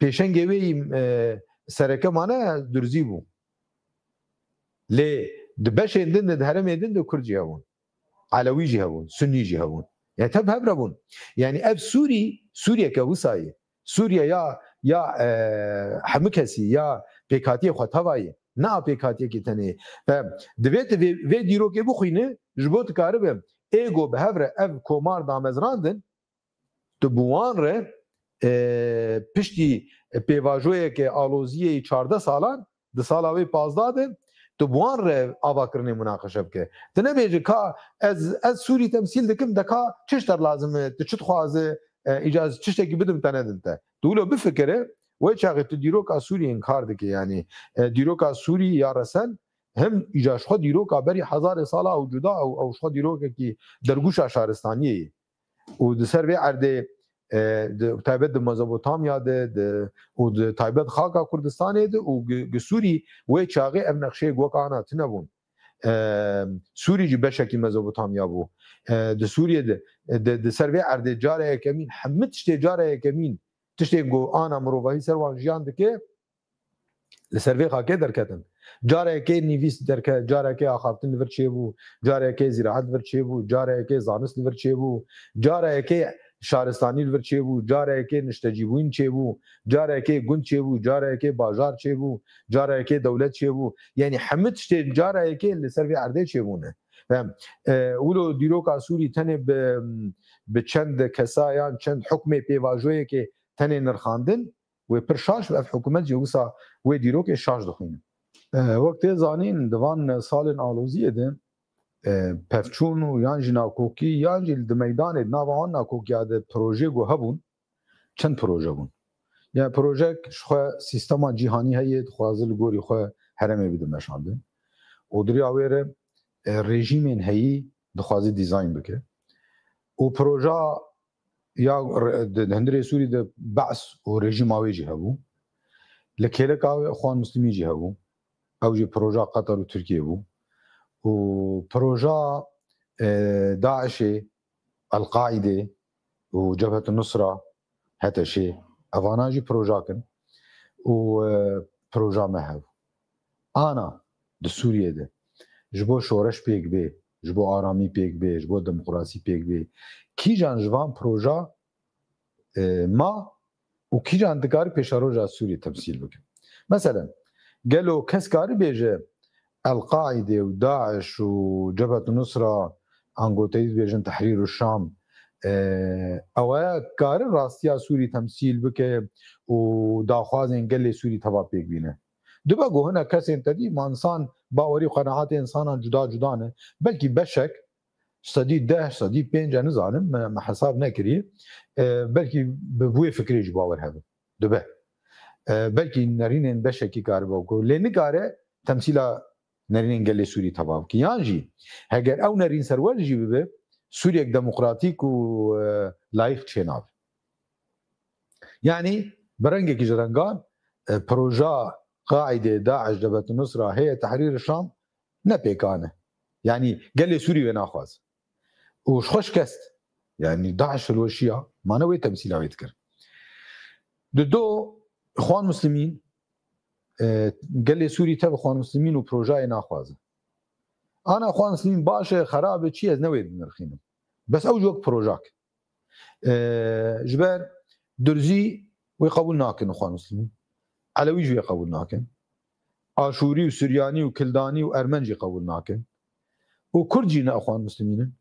pêşengê wê yî, e, sereke ma ne Durzî bû. Lê di beşên din de, di herêmê din de Kurd jî hebûn. Elewî jî hebûn, Sunnî jî hebûn. Yani tev hev re bûn. Yani ev Sûrî, Sûriyeke wisa ye. Sûriye ya, ya, e, hemû kesî, ya pêkhatiyê xwe teva ye. Ne a pêkhatiyekî tenê. Ve divê tu vê, vê dîrokê bixwîne, ji bo tu karibe êgo bi hev re ev komar damezrandin, tu bi wan re, e, piştî pêvajoyeke aloziyê çardeh salan, di sala wê pazdeh de, tu bi wan re avakirinê munaqeşe bike. Tu nebêje ka ez, ez Sûrî temsîl dikim, de ka çi ji te lazim e, tu çi dixwaze, e, îca ez tiştekî bidim te, nedim te. Tu wilo bifikire, wê çaxê tu dîroka Sûrî inkar dike, yani, e, dîroka Sûrî ya resen, hem îca ji xwe dîroka berî hezarê sala ew cuda, ew, ew ji xwe dîrokekî dergûşa şaristaniyê ye. Û di ser vê erdê, e, di, taybet di Mezopotamya de, di, û di taybet xaka Kurdistanê de û gi, gi Sûrî wê çaxê ev nexşeyê wek ana tune bûn. E, Sûrî jî beşekî Mezopotamya bû. E, di Sûriyê de, di, di ser vê erdê cara yekemîn, hemî tiştê cara yekemîn, tiştên ku ana mirovahî ser wan jiyan dike, li ser vê xakê derketin. Carekê nivîs derket, carekê axaftin li vir çêbû, carekê zîraet li vir çêbû, carekê zanist li vir çêbû, carekê şaristanî li vir çêbû, carekê niştecîbûn çêbû, carekê gund çêbû, carekê bajar çêbû, carekê dewlet çêbû. Yani hemû tiştê carekê li ser vê erdê çêbûne. Em, e, wilo dîroka Sûrî tenê bi, bi çend kesa yan çend hukmê pêvajoyekê tenê nirxandin, wê pir şaş be, ev hikûmet jî wisa wê dîrokê şaş dixwîne. E, wek tê zanîn, di van salên aloziyê de, e, pevçûn û yan jî nakokî, yan jî di meydanê, di nava wan nakokiya de proje ku hebûn, çend proje bûn. Yani projek ji xwe sîstema cîhanî heye, dixwaze li gorî xwe herêmê bide meşandin. Û di riya wê re, e, rejîmên heyî dixwaze dîzayn bike. Û proja ya re-, di, di hundirê Sûrî de Be's û rejîma wê jî hebû. Li kêleka Xwan Muslimî jî hebû. Ew jî proja Qatar û Tirkiye bû. Û proja, e, DAIŞê, El-Qaîdê û Cebhet Nusra, HTŞê, evana jî proja kin û, e, proja me hebû. Ana di Sûriyê de ji bo şoreş pêk bê, ji bo aramî pêk bê, ji bo demokrasî pêk bê, kîjan ji van proja, e, ma û kîjan dikare pêşeroja Sûriyê temsîl bike? Meselen, gelo kes kari bêje El-Qaîdê û DAIŞ û Cebhet Nusra, an ku te dibêjin Tehrîr û Şam, e, ew aya kari rastiya Sûrî temsîl bike û daxwazên gelê Sûrî teva pêk bîne? Dibe ku hinek kesên te dî, ma insan bawerî û qenaetê insanan cuda cuda ne. Belkî beşek, sedî deh, sedî pênc, ez nizanim, me, me hesab nekiriye. E, belkî bi, bi wê fikrê jî bawer hebin. Dibe. E, belkî nerînên beşekî karibe ku, lê nikare temsîla nerînên gelê Sûrî teva bike. Yan jî, heger ew nerîn serwer jî bibe, Sûriyek demokratîk û, e, layîq çênabe. Yanî, bi rengekî ji rengan, e, proja Qaîdê, DAIŞ, Cebhet Nusra, Heyet Tehrîr Şam ne pêkan e. Yanî, gelê Sûrî wê naxwaz. Û ji xwe şikest. Yanî, DAIŞ hilweşiya, ma ne wê temsîla wê dikir. Di do Xwan Muslimîn, e, gelê Sûrî tev Xwan Muslimîn û projayê naxwaze. Ana Xwan Muslimîn baş e, xerab e, çi, ez ne wê dinirxînim. Bes ew jî wek projak. E, ji ber Durzî wê qebûl nakin Xwan Muslimîn. Elewî jî wê qebûl nakin. Aşûrî û Suryanî û Kildanî û Ermen jî qebûl nakin. Û Kurd jî ne Xwan Muslimîn in.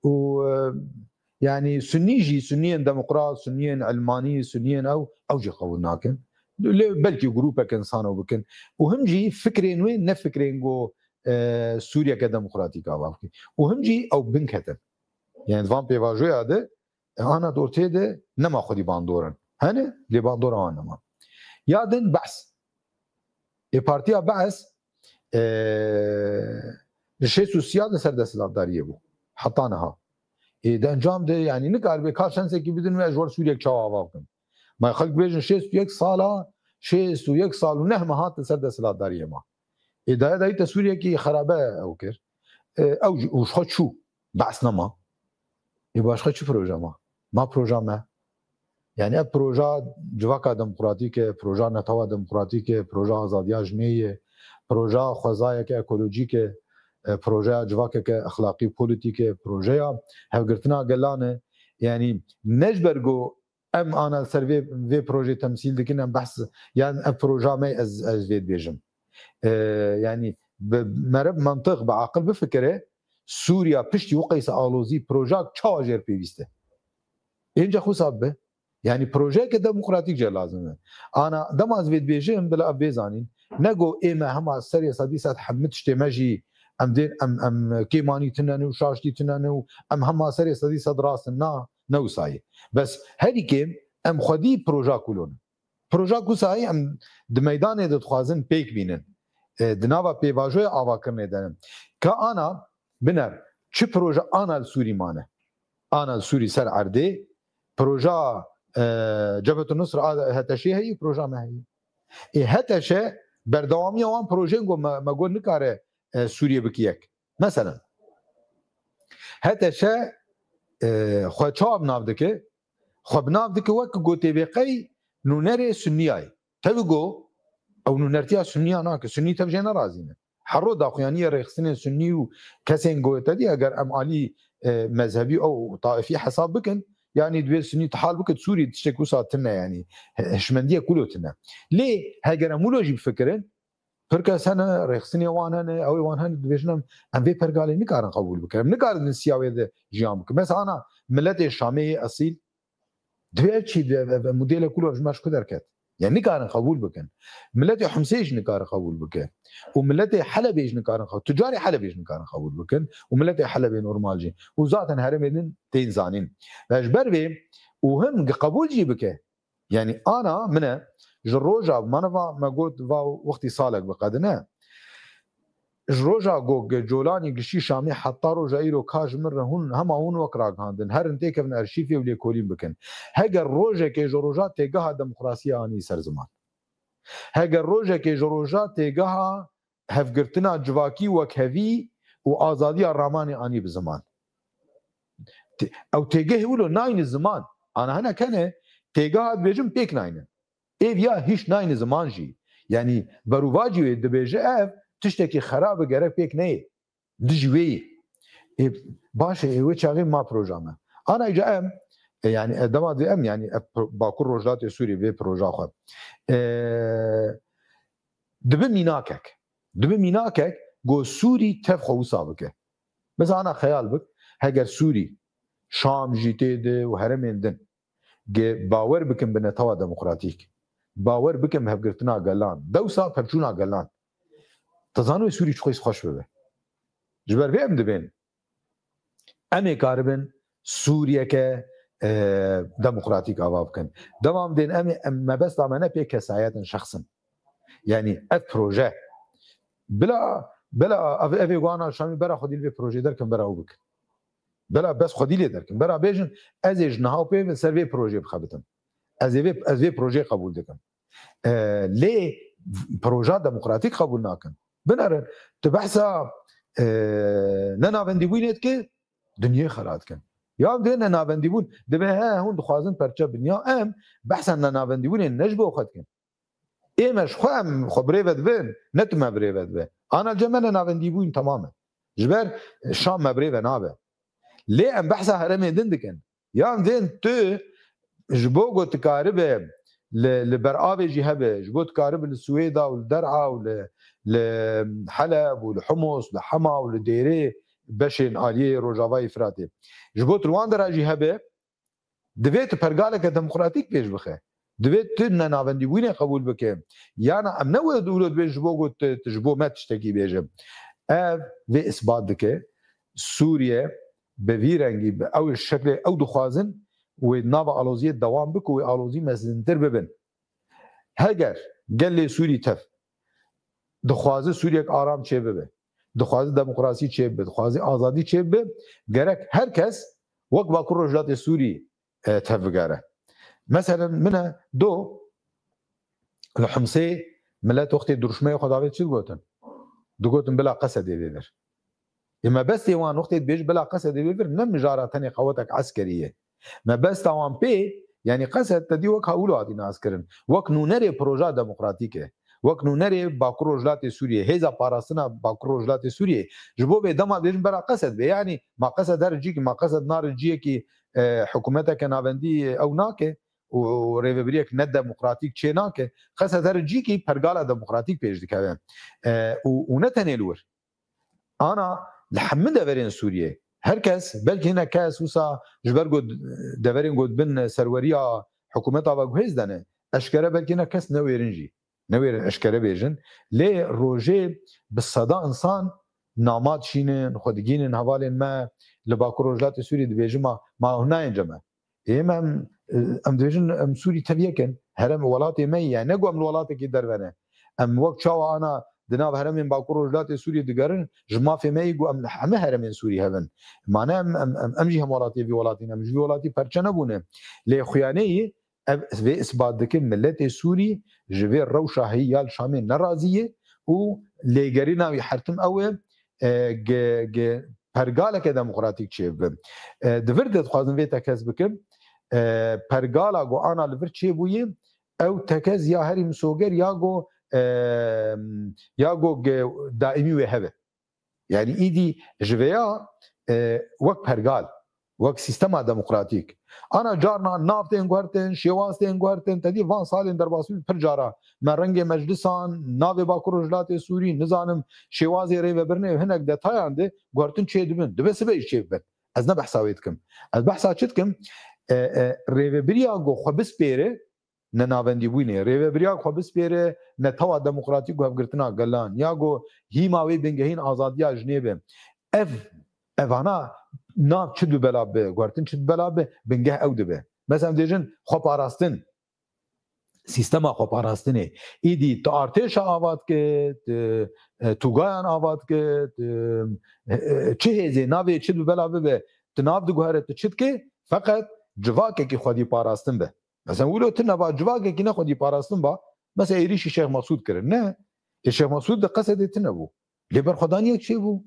Û, e, yanî Sunnî jî, Sunniyên demokrat, Sunniyên Elmanî, Sunniyên ew, ew jî qebûl nakin. Lê belkî grûpek insan ew bikin. Û him jî fikrên wê ne fikrên ku, e, Sûriyeke demokratîk ava bike. Û him jî ew binketin. Yanî di van pêvajoya de, e, ana di ortê de nema xwedî bandor in. Hene, lê bandora wan nema. Ya din Be's. Ê partiya Be's, e, ji şêst û sî ya li ser desthilatdariyê bû. Heta niha. Ê di encam de, yanî nikaribe ka şensekî bidin wê ji wer Sûriyek çawa ava bikin. Ma xelk bêjin şêst û yek sala, şêst û yek sal û neh meh hat li ser desthilatdariyê ma. Ê daye dayî te Sûriyekî xerabe ew kir. E, ew jî, û ji xwe çû. Be's nema. Ê baş xwe çi proje ma? Ma proja me. Yanî ev proja civaka demokratîk e, proja netewa demokratîk e, proja azadiya jinê ye, proja xwezayeke ekolojîk e, e, projeya civakeke exlaqî û polîtîk e, projeya hevgirtina gelan e. Yanî ne ji ber ku em ana li ser vê, vê projê temsîl dikin, em behs, yan ev proja me, ez, ez vê dibêjim. E, yanî bi meriv, mentiq, bi aqil bifikire, Sûriya piştî wê qeyse alozî projak çawa jêr pêwîst e? Ênce xwisa bibe. Yanî projeyeke demokratîk jê lazim e. Ana dema ez vê dibêjim, bila ev bê zanîn. Ne go ê me hema serê sedî sed hemû tiştê me jî em dên, em, em kêmanî tune ne û şaştî tune ne û em hema serê sedî sed rast in. Na, ne wisa ye. Bes herî kêm em xwedî proja kulon in. Proja kusayî em di meydanê de dixwazin pêk bînin. E, di nava pêvajoya avakirinê de ne. Ka ana biner, çi proje ana li Sûrî mane? Ana li Sûrî ser erdê, proja, e, Cebhetun Nusra a HTŞ'ê heye, proja me heye. Ê HTŞ berdewamiya wan projeyên ku me, me got nikare, e, Sûriyê bike yek. Meselen, HTŞ, e, xwe çawa bi nav dike? Xwe bi nav dike wek ku tê bê qey nûnerê Sunniyayê. Tevî ku ew nûnertiya Sunniya nake. Sunnî tev jê nerazî ne. Her ro daxuyaniye rêxistinên Sunnî û kesên ku te dî, eger em alî, e, mezhebî û taifî hesab bikin, yanî divê Sunnî tihal bike, Sûrî tiştek wisa tune, yanî he-, hişmendiyek wilo tune. Lê heger em wilo jî bifikirin, pir kes hene, rêxistinê wan hene, ew ê wan hene, dibêjin em, em vê pergalê nikarin qebûl bikin. Em nikarin di siya wê de jiyan bikin. Mesela ana miletê Şamê yê esîl, divê ev çî, ev, ev, ev modêlek wilo ji me ji ku derket? Yani nikarin qebûl bikin. Miletê Humsê jî nikarin qebûl bikin. Û miletê Helebê jî nikarin qebûl, tucarê Helebê jî nikarin qebûl bikin. Û miletê Helebê normal jî. Û zaten herêmê din tên zanîn. Ve ji ber vê û hin qebûl jî bike. Yani ana min e, ji roja, me ne va, me got va wextî salek biqedine. Ji roja ku Colanî giştî Şamê heta roja îro ka ji min re hûn, hema hûn wek ragihandin, herin têkevin arşîvê û lêkolîn bikin. Heger rojekê ji roja têgeha demokrasiyê anî ser ziman. Heger rojekê ji roja têgeha hevgirtina civakî wekhevî û azadiya ramanê anî bi ziman. Ew têgehê wilo nayne ziman. Ana hinek hene têgeha dibêjin pêk naynin. Êv ya hîç nayne ziman jî. Yanî berûvacî wê dibêje ev tiştekî xerab e, gerek pêk neyê. Dijî wê yê. Ê, baş e, ê wê çaxê ma proja me. Ana îca em, e, yanî, e, dema dê em, yanî, e, pro-, Bakur Rojhilatê Sûriyê vê proja xwe. E, dibi mînakek. Dibi mînakek, go Sûrî tev xwe wisa bike. Mesela ana xeyal bik, heger Sûrî, Şam jî tê de û heremên din, ge bawer bikin bi netewa demokratîk, bawer bikin bi hevgirtina gelan, dewsa pevçûna gelan. Te zanî wê Sûrî çi xweş bibe. Ji ber vê em dibên. Em ê karibin Sûriyeke, e, demokratîk ava bikin. Dema em dên em ê, em mebesta me ne pê kesayet in, şexs in. Yanî ev proje. Bila, bila ev, evê wana Şamî bera xwedî li vê projeyê derkin, bera ew bikin. Bela bes xwedî lê derkin. Bera bêjin, ez ê ji niha pê ve ser vê projeyê bixebitim. Ez ê vê, ez vê projeyê qebûl dikim. E, lê proja demokratîk qebûl nakin. Binerin, tu behsa, e, nenavendîbûnê dike, dinyê xera dikin. Ya em dê nenavendîbûn, dibe he, hûn dixwazin perçe bin. Ya em behsa nenavendîbûnê ne ji bo xwe dikin. Ê me ji xwe em xwe birêve dibin, ne tu me birêve dibe. Ana cem me nenavendîbûn temam e. Ji ber Şam me birêve nabe. Lê em behsa heremên din dikin. Yan vên tu ji bo ku tu karibe li, li ber avê jî hebe, ji bo tu karibe li Swêda û li Der'a û li, li Heleb û li Humus, li Hema û li Dêrê beşên aliyê Rojavayê Firatê. Ji bo tu li wan dera jî hebe, divê tu pergaleke demokratîk pêş bixe. Divê tu nenavendîbûnê qebûl bike. Yana em ne wê dûlo dibê ji bo ku tu, tu ji bo me tiştekî bêje. Ev vê isbat dike. Sûriye bi vî rengî, bi ew şeklê ew dixwazin wê nava aloziyê dewam bike û wê alozî mezintir bibin. Heger gelê Sûrî tev dixwaze Sûriyek aram çêbibe, dixwaze demokrasî çêbibe, dixwaze azadî çêbibe, gerek her kes wek Bakur Rojhilatê Sûrî, e, tev bigere. Meselen min e do li Humsê millet wextê dirûşmeyê xwe davêt çi digotin? Digotin bila Qesedê bê vir. Ê mebestê wan wextê dibêjin bila Qesedê bê vir, ne mijara tenê qewetek eskerî ye. Mebesta wan pê, yanî Qesed te dî wek hawilo hatî naskirin. Wek nûnerê proja demokratîk e. Wek nûnerê Bakur Rojhilatê Sûriyê, hêza parastina Bakur Rojhilatê Sûriyê. Ji bo vê dema dibêjin bera Qesed bê. Yanî ma Qesed here cîkî, ma Qesed nare ciyekî, e, hikûmeteke navendî ew nake û rêvebiriyek nedemokratîk çê nake. Qesed here cîkî pergala demokratîk pêş dikeve. E, û, û ne tenê li wir. Ana li hemû deverên Sûriyê her kes, belkî hinek kes wisa ji ber ku deverên ku dibin serweriya hikûmeta ve guhêz de ne, eşkere belkî hinek kes newêrin jî. Newêrin eşkere bêjin. Lê rojê bi seda insan nama dişînin, xwe digînin hevalên me li Bakur Rojhilatê Sûriyê dibêjin ma, ma hûn nayên cem me. Ê me em, em dibêjin em Sûrî tev yek in. Herem welatê me ye. Ne ku em li welatekî derve ne. Em wek çawa ana di nav heremên Bakur Rojhilatê Sûriyê digerin, ji mafê me yî ku em li hemî heremên Sûrî hev in. Ma ne em, em, em, em jî hemwelatiyê vî welatî ne. Em ji vî welatî perçe nebûne. Lê xuyanê yî ev vê isbat dikin, miletê Sûrî ji vê rewşa heyî ya li Şamê nerazî ye û lêgerîna wî hertim ew e, e, ge-, ge-, pergaleke demokratîk çêbibe. E, di vir de dixwazim vê tekez bikim. E, pergala ku ana li vir çêbûyî, ew tekez ya herî misoger ya ku, e, ya ku ge-, daîmî wê hebe. Yanî îdî ji vêya, e, wek pergal, wek sîstema demokratîk. Ana carna nav tên guhertin, şêwaz tên guhertin, te dî van salên derbasbû pir cara me rengê meclisan, navê Bakur Rojhilatê Sûrî, nizanim şêwazê rêvebirinê û hinek detayan de guhertin çê dibin. Dibe sibe jî çê bibin. Ez ne behsa wê dikim. Ez behsa çi dikim? E, e, rêvebiriya ku xwe bispêre nenavendîbûnê. Rêvebiriya xwe bispêre netewa demokratîk û hevgirtina gelan. Ya ku hîma wê bingehîn azadiya jinê be. Ev, evana nav çi dibela be, guhertin çi dibela be, bingeh ew dibe. Mesela em dêjin xweparastin. Sîstema xweparastinê. Îdî tu artêşa ava dike, tu, e, tûgayan ava dike, tu, e, e, çi hêzê navê çi dibela bibe, tu nav diguhere tu çi dike, feqet civakekî xwedî parastin be. Mesela wilo tu nava civakekî ne xwedî parastin ba, Mesela êrîşî Şêx Mesûd kirin. Ne. Ê Şêx Mesûd di Qesedê tine bû. Lê berxwedaniyek çêbû.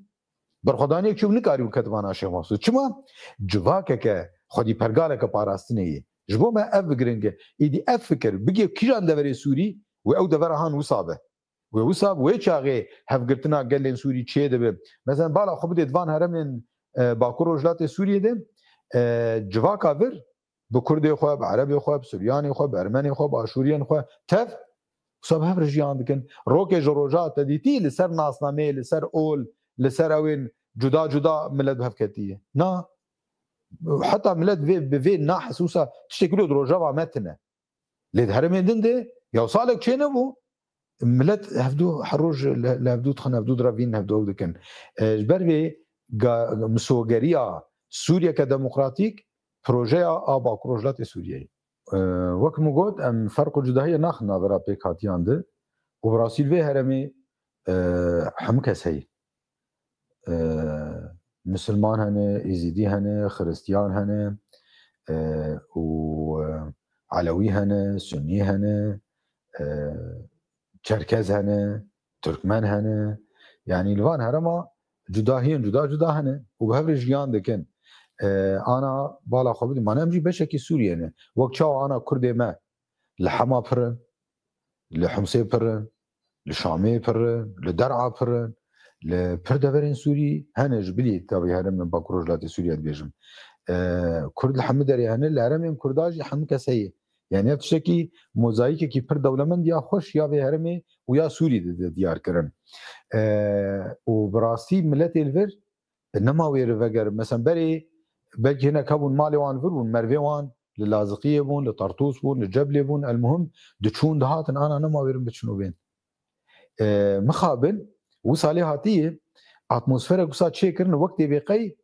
Berxwedaniyek çêbû, nikarîbû ketibana Şêx Mesûd. Çima? Civakeke xwedî pergaleke parastinê ye. Ji bo me ev bi giring e. Êdî ev fikir bigê kîjan deverê Sûrî, wê ew devera han wisa be. Wê wisa bi wê çaxê hevgirtina gelên Sûrî çêdibe. Mesela bala xwe bidê di van heremên, e, Bakur Rojhilatê Sûriyê de, e, civaka vir bi Kurdê xwe, bi Erebê xwe, bi Suryanê xwe, bi Ermenê xwe, bi Aşûriyên xwe tev, wisa bi hev re jiyan dikin. Rokê ji roja te dîtî li ser nasnameyê, li ser ol, li ser ewên cuda cuda milet bi hev ketiye. Na, heta milet vê, bi vê nahis wisa tiştekî wilo di rojeva me tine. Lê di heremên din de ya salek çênebû. Milet hevdû her roj li, li hevdû dixin, hevdû direvîn, hevdû ew dikin. E, ji ber vê ga-, misogeriya Sûriyeke demokratîk projeya a Bakur Rojhilatê Sûriyeyê. E, wek min got, em ferq û cudahiya naxin navbera pêkhatiyan de û bi rastî li vê heremê, e, hemû kes heye. E, Misilman hene, Êzîdî hene, Xiristiyan hene, e, û, e, Elewî hene, Sunnî hene, e, Çerkez hene, Tirkmen hene. Yanî li van herema cudahiyên cuda cuda hene û bi hev re jiyan dikin. E, ana bala xwe bidin. Mane em jî beşekî Sûriyê ne. Wek çawa ana Kurdê me li Hema pir in, li Himsê pir in, li Şamê pir in, li Der'a pir in, li pir deverên Sûrî hene, ji bilî tabî heremên Bakur Rojhilatê Sûriyê dibêjim. E, Kurd li hemû derê hene, li heremên Kurda jî hemû kes heye. Yani ev tiştekî mozayîkekî pir dewlemend ya xweş ya vê heremê û ya Sûrî de, de diyar kirin. E, û bi rastî miletê li vir nema wê re vegerin. Mesela berê belkî hinek hebûn malê wan vir bûn, mervê wan li Laziqiyê bûn, li Tartûs bûn, li Ceblê bûn, elmuhim diçûn dihatin, ana nema wê re biçin û bên. E, mixabin, wisa lê hatiye, atmosferek wisa çêkirin, wek tê bê qey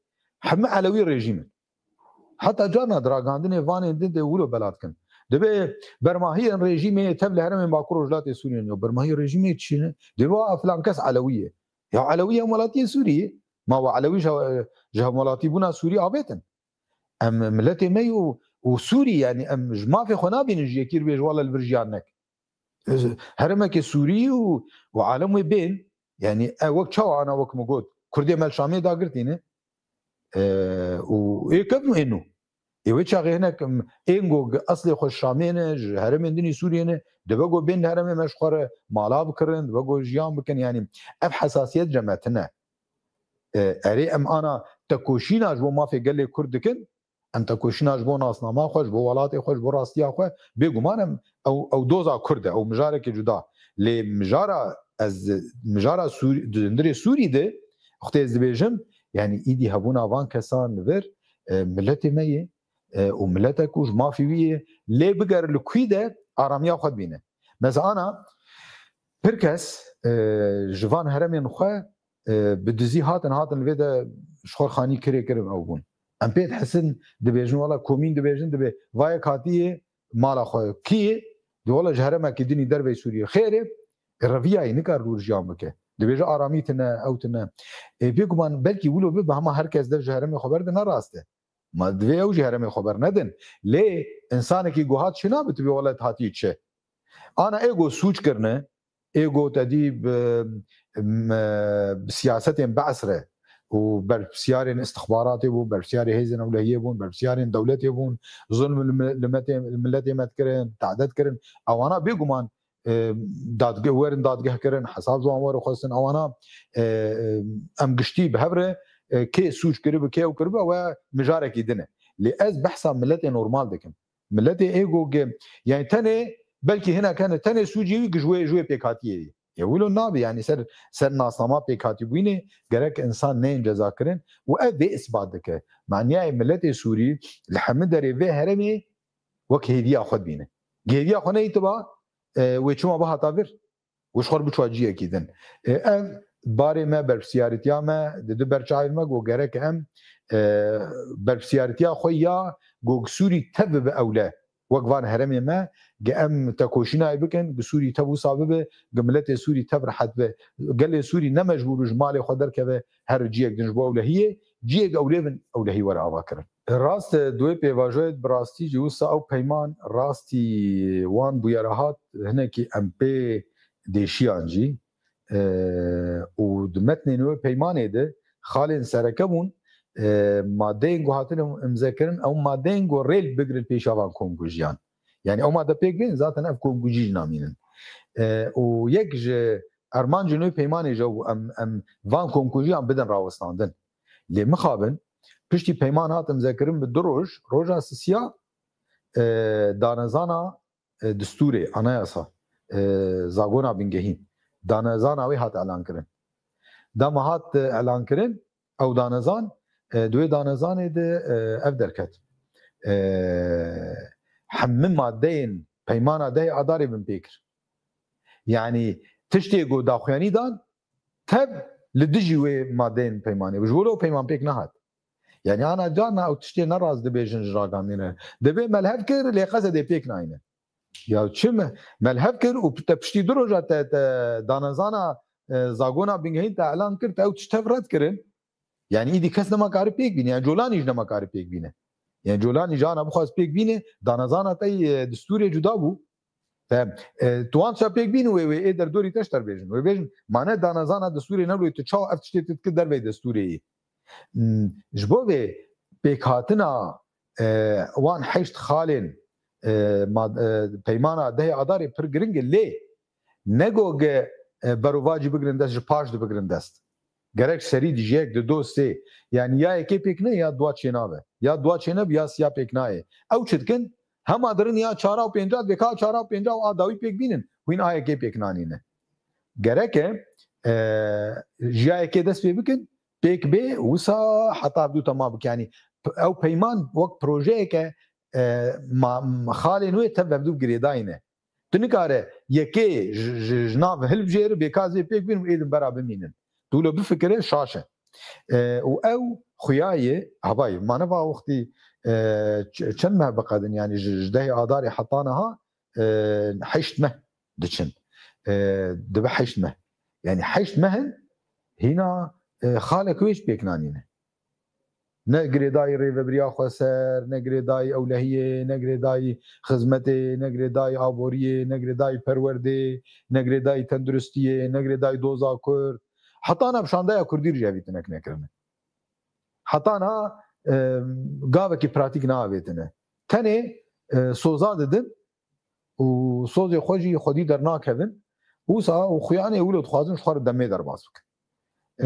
hemû Elewî rejîm in. Heta carna di ragandinê vanên din de wilo bela dikin. Dibe bermahiyên rejîmê tev li heremên Bakur Rojhilatê Sûriyê ne. Bermahiyê rejîmê çi ne? Dibe wa filan kes Elewî ye. Ya Elewî em welatiyên Sûriyê. Ma we Elewî ji, ji hemwelatîbûna Sûrî avêtin. Em miletê me yî û, û Sûrî, yani em ji mafê xwe nabînin ji yekî re bêje wele li vir jiyan nek. Heremekê Sûrî û, û alem wê bên, yani e, wek çawa ana wek min got, Kurdê me li Şamê dagirtî ne, e, û ê kevn ê nû. Ê wê çaxê hinek, em, ên go gi eslê xwe ji Şamê ne, ji heremên din ê Sûriyê ne, dibe go bên li heremê me ji xwe re mala bikirin, dibe go jiyan bikin, yani ev hesasiyet ce me tine. E, erê em ana tekoşîna ji bo mafê gelê Kurd dikin, em tekoşîna ji bo nasnama xwe, ji bo welatê xwe, ji bo rastiya xwe, bêguman em ew, ew doza Kurd e, ew mijarekê cuda. Lê mijara ez, mijara Sûrî, di hundirê Sûrî de, wextê ez dibêjim, yani îdî hebûna van kesan li vir, e, miletê me yê, e, û miletek û ji mafê wî yê, lê biger li kûî de aramiya xwe dibîne. Mesela ana pir kes, e, ji van heremên xwe, e, bi dizî hatin, hatin li vê de ji xwe xanî kirê kirin ew bûn. Em pê dihesin, dibêjin, wela komîn dibêjin, dibê vayek hatiye mala xwe. Kî? Di wela ji heremekî dinî derveyî Sûriyê. Xêr e, reviyayî nikar li wir jiyan bike. Dibêje aramî tine, ew tine. Ê, bêguman belkî wilo bibe, hema her kes dev ji heremê xwe berde, ne rast e. Ma divê ew jî heremê xwe bernedin. Lê insanekî ku hat çi nabe, tu bê wele hatiye çi? Ana ê ku sûc kirine, ê ku te dî bi, bi, bi siyasetên Be's re û berpirsiyarên istixbaratê bû, berpirsiyarê hêzên ewlehiyê bûn, berpirsiyarên dewletê bûn, zulm li mi-, li metê-, li miletê me dikirin, tehdid kirin. Ewana bêguman e, dadge-, werin dadgeh kirin, hesab ji wan were xwestin, ewana, e, e, em giştî bi hev re, e, kê sûc kiribe, kê ew kiribe, we mijarekî din e. Lê ez behsa miletê normal dikim. Miletê ê ku ge-, yani tenê, belkî hinek hene, tenê sûcê wî ji wê, ji wê pêkhatiyê ye. Ya wilo nabe, yani ser, ser nasnama pêkhatîbûyînê gerek insan neyên cezakirin û ev vê isbat dike. Maniyayê miletê Sûrî li hemî derê vê herêmê wek hêviya xwe dibîne. Hêviya xwe neyî tiba, e, wê çima bihata vir? Wê ji xwe re biçwa ciyekî din. E, ev barê me, berpirsiyarîtiya me, di du berçavên me ku gerek em, e, berpirsiyarîtiya xwe ya ku Sûrî tev bibe ewle. Wek van herêmê me, ge em tekoşînayê bikin, gi Sûrî tev wisa bibe, gi miletê Sûrî tev rehet be. Gelê Sûrî ne mecbûr bû ji malê xwe derkeve her ciyek din ji bo ewlehiyê, ciyek ewlê bin ewlehî were ava kirin. Rast e, di wê pêvajoyê de bi rastî jî wisa ew peyman rastî wan bûyera hat hinekî em pê dêşiyan jî, e, û di metnên wê peymanê de xalên sereke bûn, e, madeyên ku hatine imzekirin, ew madeyên ku rêl bigrin pêşa van komkujiyan. Yani ew made pêk bên zaten ev komkujî jî namînin. E, û yek ji armancên wê peymanê jî ew bû, em, em van komkujiyan bidin rawestandin. Lê mixabin, piştî peyman hat imzekirin bi du roj, roja sisiya, e, danezana, e, distûrê, anayasa, e, zagona bingehîn, danezana wê hat elankirin. Dema hat, e, elankirin, ew danezan, e, di wê danezanê de, e, ev derket. E, hemî madeyên peymana dehê Adarê bin pê kir. Yani tiştê ku daxuyanî dan, tev li dijî wê madeyên peymanê bû. Ji bo wilo peyman pêk nehat. Yani ana carna ew tiştê ne rast dibêjin ji ragihandinê re. Dibê melhev kir, lê Qesedê pêk nayne. Ya çi me-, melhev kir û te piştî du roja te, te danezana, e, zagona bingehîn te elan kir, te ew tişt tev red kirin. Yani îdî kes nema kari pêk bîne. Yani Colanî jî nema kari pêk bîne. Yani Colanî jana bixwaz pêk bîne, danezana te, e, distûrê cuda bû. Te, e, tu wan tişta pêk bînin wê, wê ê derdorî te ji te re bêjin. Wê bêjin, ma ne danezana distûrê ne wê tu çawa ev tiştê tu dikir dervey distûrê yî. Hmm, ji bo vê pêkhatina, e, wan heşt xalên, e, mad-, e, peymana dehê Adarê pir giring e, lê ne go ge, e, berovajî bigirin dest, ji paş dibigirin dest. Gerek serî dijî yek, di do, sê. Yani ya yekê pêk ne, ya dua çênabe. Ya dua çênebe, ya siya pêk nayê. Ew çi dikin? Hema dirin ya çara û pênca dibê, ka çara û pênca û a dawî pêk bînin. Hûn a yekê pêk nanîne. Gerek e, e, ji ya yekê dest pê bikin, pêk bê, wisa heta ev dû temam bike. Yani p-, ew peyman wek projeyeke, e, ma-, xalên wê tev ev dû girêdayî ne. Tu nikare yekê ji, ji, ji nav hilbijêri bê ka ez ê pêk bînim û êdin bera bimînin. Tu wilo bifikire şaş e. E, û ew xuya ye, havayê, ma ne va wextî, e, ç-, çend meh biqedin, yani ji, ji dehê Adarê heta niha, e, heşt meh diçin. E, dibe heşt meh. Yani heşt meh in hîna, e, xalek wê jî pêk nanîne. Ne girêdayî rêvebiriya xweser, ne girêdayî ewlehiyê, ne girêdayî xizmetê, ne girêdayî aboriyê, ne girêdayî perwerdê, ne girêdayî tenduristiyê, ne girêdayî doza Kurd. Heta na bi şandeya Kurdî re jî evî tinek nekirine. Heta na, e, gavekî pratîk naavêtine. Tenê, e, soza didin û sozê xwe jî xwedî dernakevin. Wisa û xuyanê wilo dixwazin ji xwe re demê derbas bikin.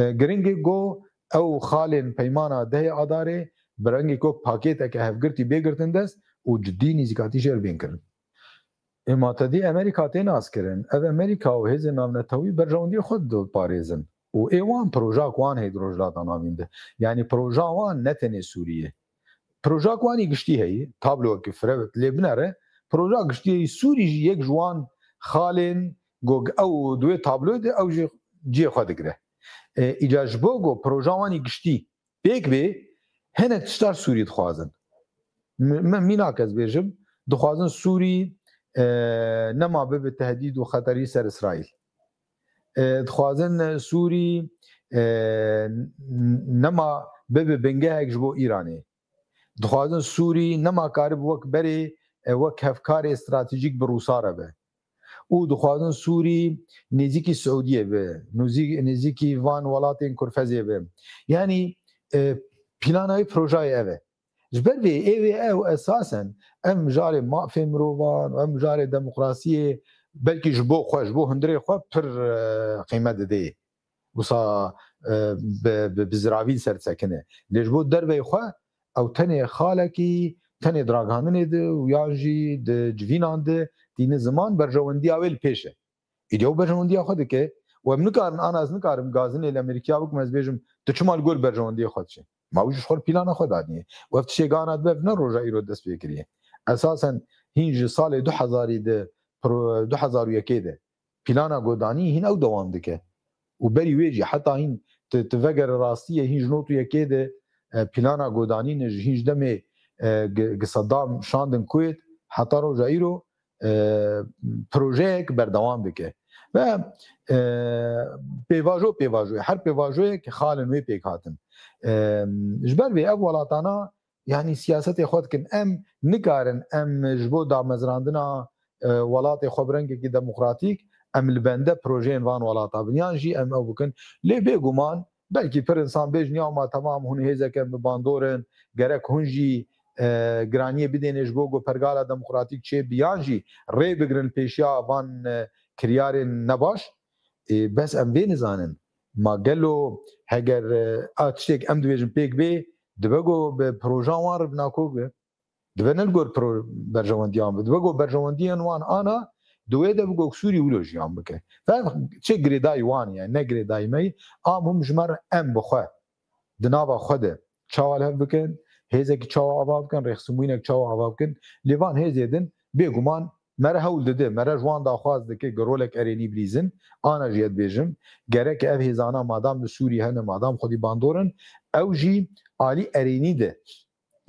E, giring e go ew xalên peymana dehê Adarê bi rengê ku pakêteke hevgirtî bê girtin dest û cidî nîzîkatî jê re bên kirin. Ê ma te dî Amerîka tê naskirin. Ev Amerîka û hêzên navnetewî berjewendiyê xwe diparêzin û ê wan proja ku wan heye di Rojhilata Navîn de. Yanî proja wan ne tenê Sûriyê. Proja ku wanî giştî heye, tabloyekî firewt lê binere, proja giştî heye Sûrî jî yek ji wan xalên go ew di wê tabloyê de ew jî cihê xwe digire. E, îca ji bo go proja wanî giştî pêk bê, hinek tiştar Sûrî dixwazin. Mi-, min mînak ez bêjim, dixwazin Sûrî, e, nema bibe tehdîd û xeterî ser Îsraîl. E, dixwazin Sûrî, e, n-, nema bibe bingehek ji bo Îranê. Dixwazin Sûrî nema karibe wek berê, e, wek hevkarê stratejîk bi Rûsa re be. Û dixwazin Sûrî nêzîkî Siûdiyê be, nûzî-, nêzîkî van welatên Kurfezê be. Yanî, e, plana wê, projayê ev e. Ji ber vê ê wê ew esasen em mijarê mafê mirovan û em mijarê demokrasiyê belkî ji bo xwe, ji bo hundirê xwe pir, e, qîmet didê. Wisa, e, bi, bi, bi ziravî li ser disekine. Lê ji bo derveyê xwe ew tenê xalekî, tenê di ragihandinê de û yan jî di civînan de tîne ziman, berjewendiya wê li pêş e. Îdî ew berjewendiya xwe dike û em nikarin, ana ez nikarim gazinê li Amerîkaya bikim, ez bêjim, tu çima li gor berjewendiya xwe diçe? Ma wî ji xwe plana xwe daniye. Û ev tiştê gana dibe, ev ne roja îro dest pê kiriye. Esasen hîn ji salê du hezarî de, pro-, du hezar û yekê de plana godanî hîn ew dewam dike. Û berî wê jî heta hîn tu, tu vegere rastiyê, hîn ji not û yekê de, e, plana godanî ne, ji hîn ji demê, e, gi, gi Sedam şandin Kuwêt heta roja îro, e, projeyek berdewam dike. Ve, e, pêvajo pêvajoyê, her pêvajoyek xalên wê pêk hatin. E, ji ber vê ev welatana yanî siyasetê xwe dikin. Em nikarin em ji bo damezrandina e, welatê xwe bi rengekî demokratîk, em li bende projeyên van welata bin. Yan jî em ew bikin. Lê bêguman, belkî pir insan bêjin, ya ma temam, hûn hêzeke bi bandor in, gerek hûn jî, e, giraniyê bidêne ji bo ku pergala demokratîk çêbi, yan jî rê bigrin pêşiya van, e, kiryarên nebaş. E, bes em vê nizanin. Ma gelo heger, e, a tiştek em dibêjin pêk bê, dibe ku bi projan wan re bi nakok be. Dibe ne li gor pro-, berjewendiyan be. Dibe ku berjewendiyên wan ana, di wê de bi ku Sûrî wilo jiyan bike. Fe çi girêdayî wan e, yani ne girêdayî me ye. A muhim ji me re em bi xwe, di nava xwe de çawa li hev bikin, hêzekî çawa ava bikin, rêxistinbûyînek çawa ava bikin. Lê van hêzê din bêguman me re hewl dide, me re ji wan daxwaz dike ku rolek erênî bilîzin. Ana jî ez dibêjim, gerek ev hêzana madam li Sûrî hene, madam xwedî bandor in, ew jî alî erênî de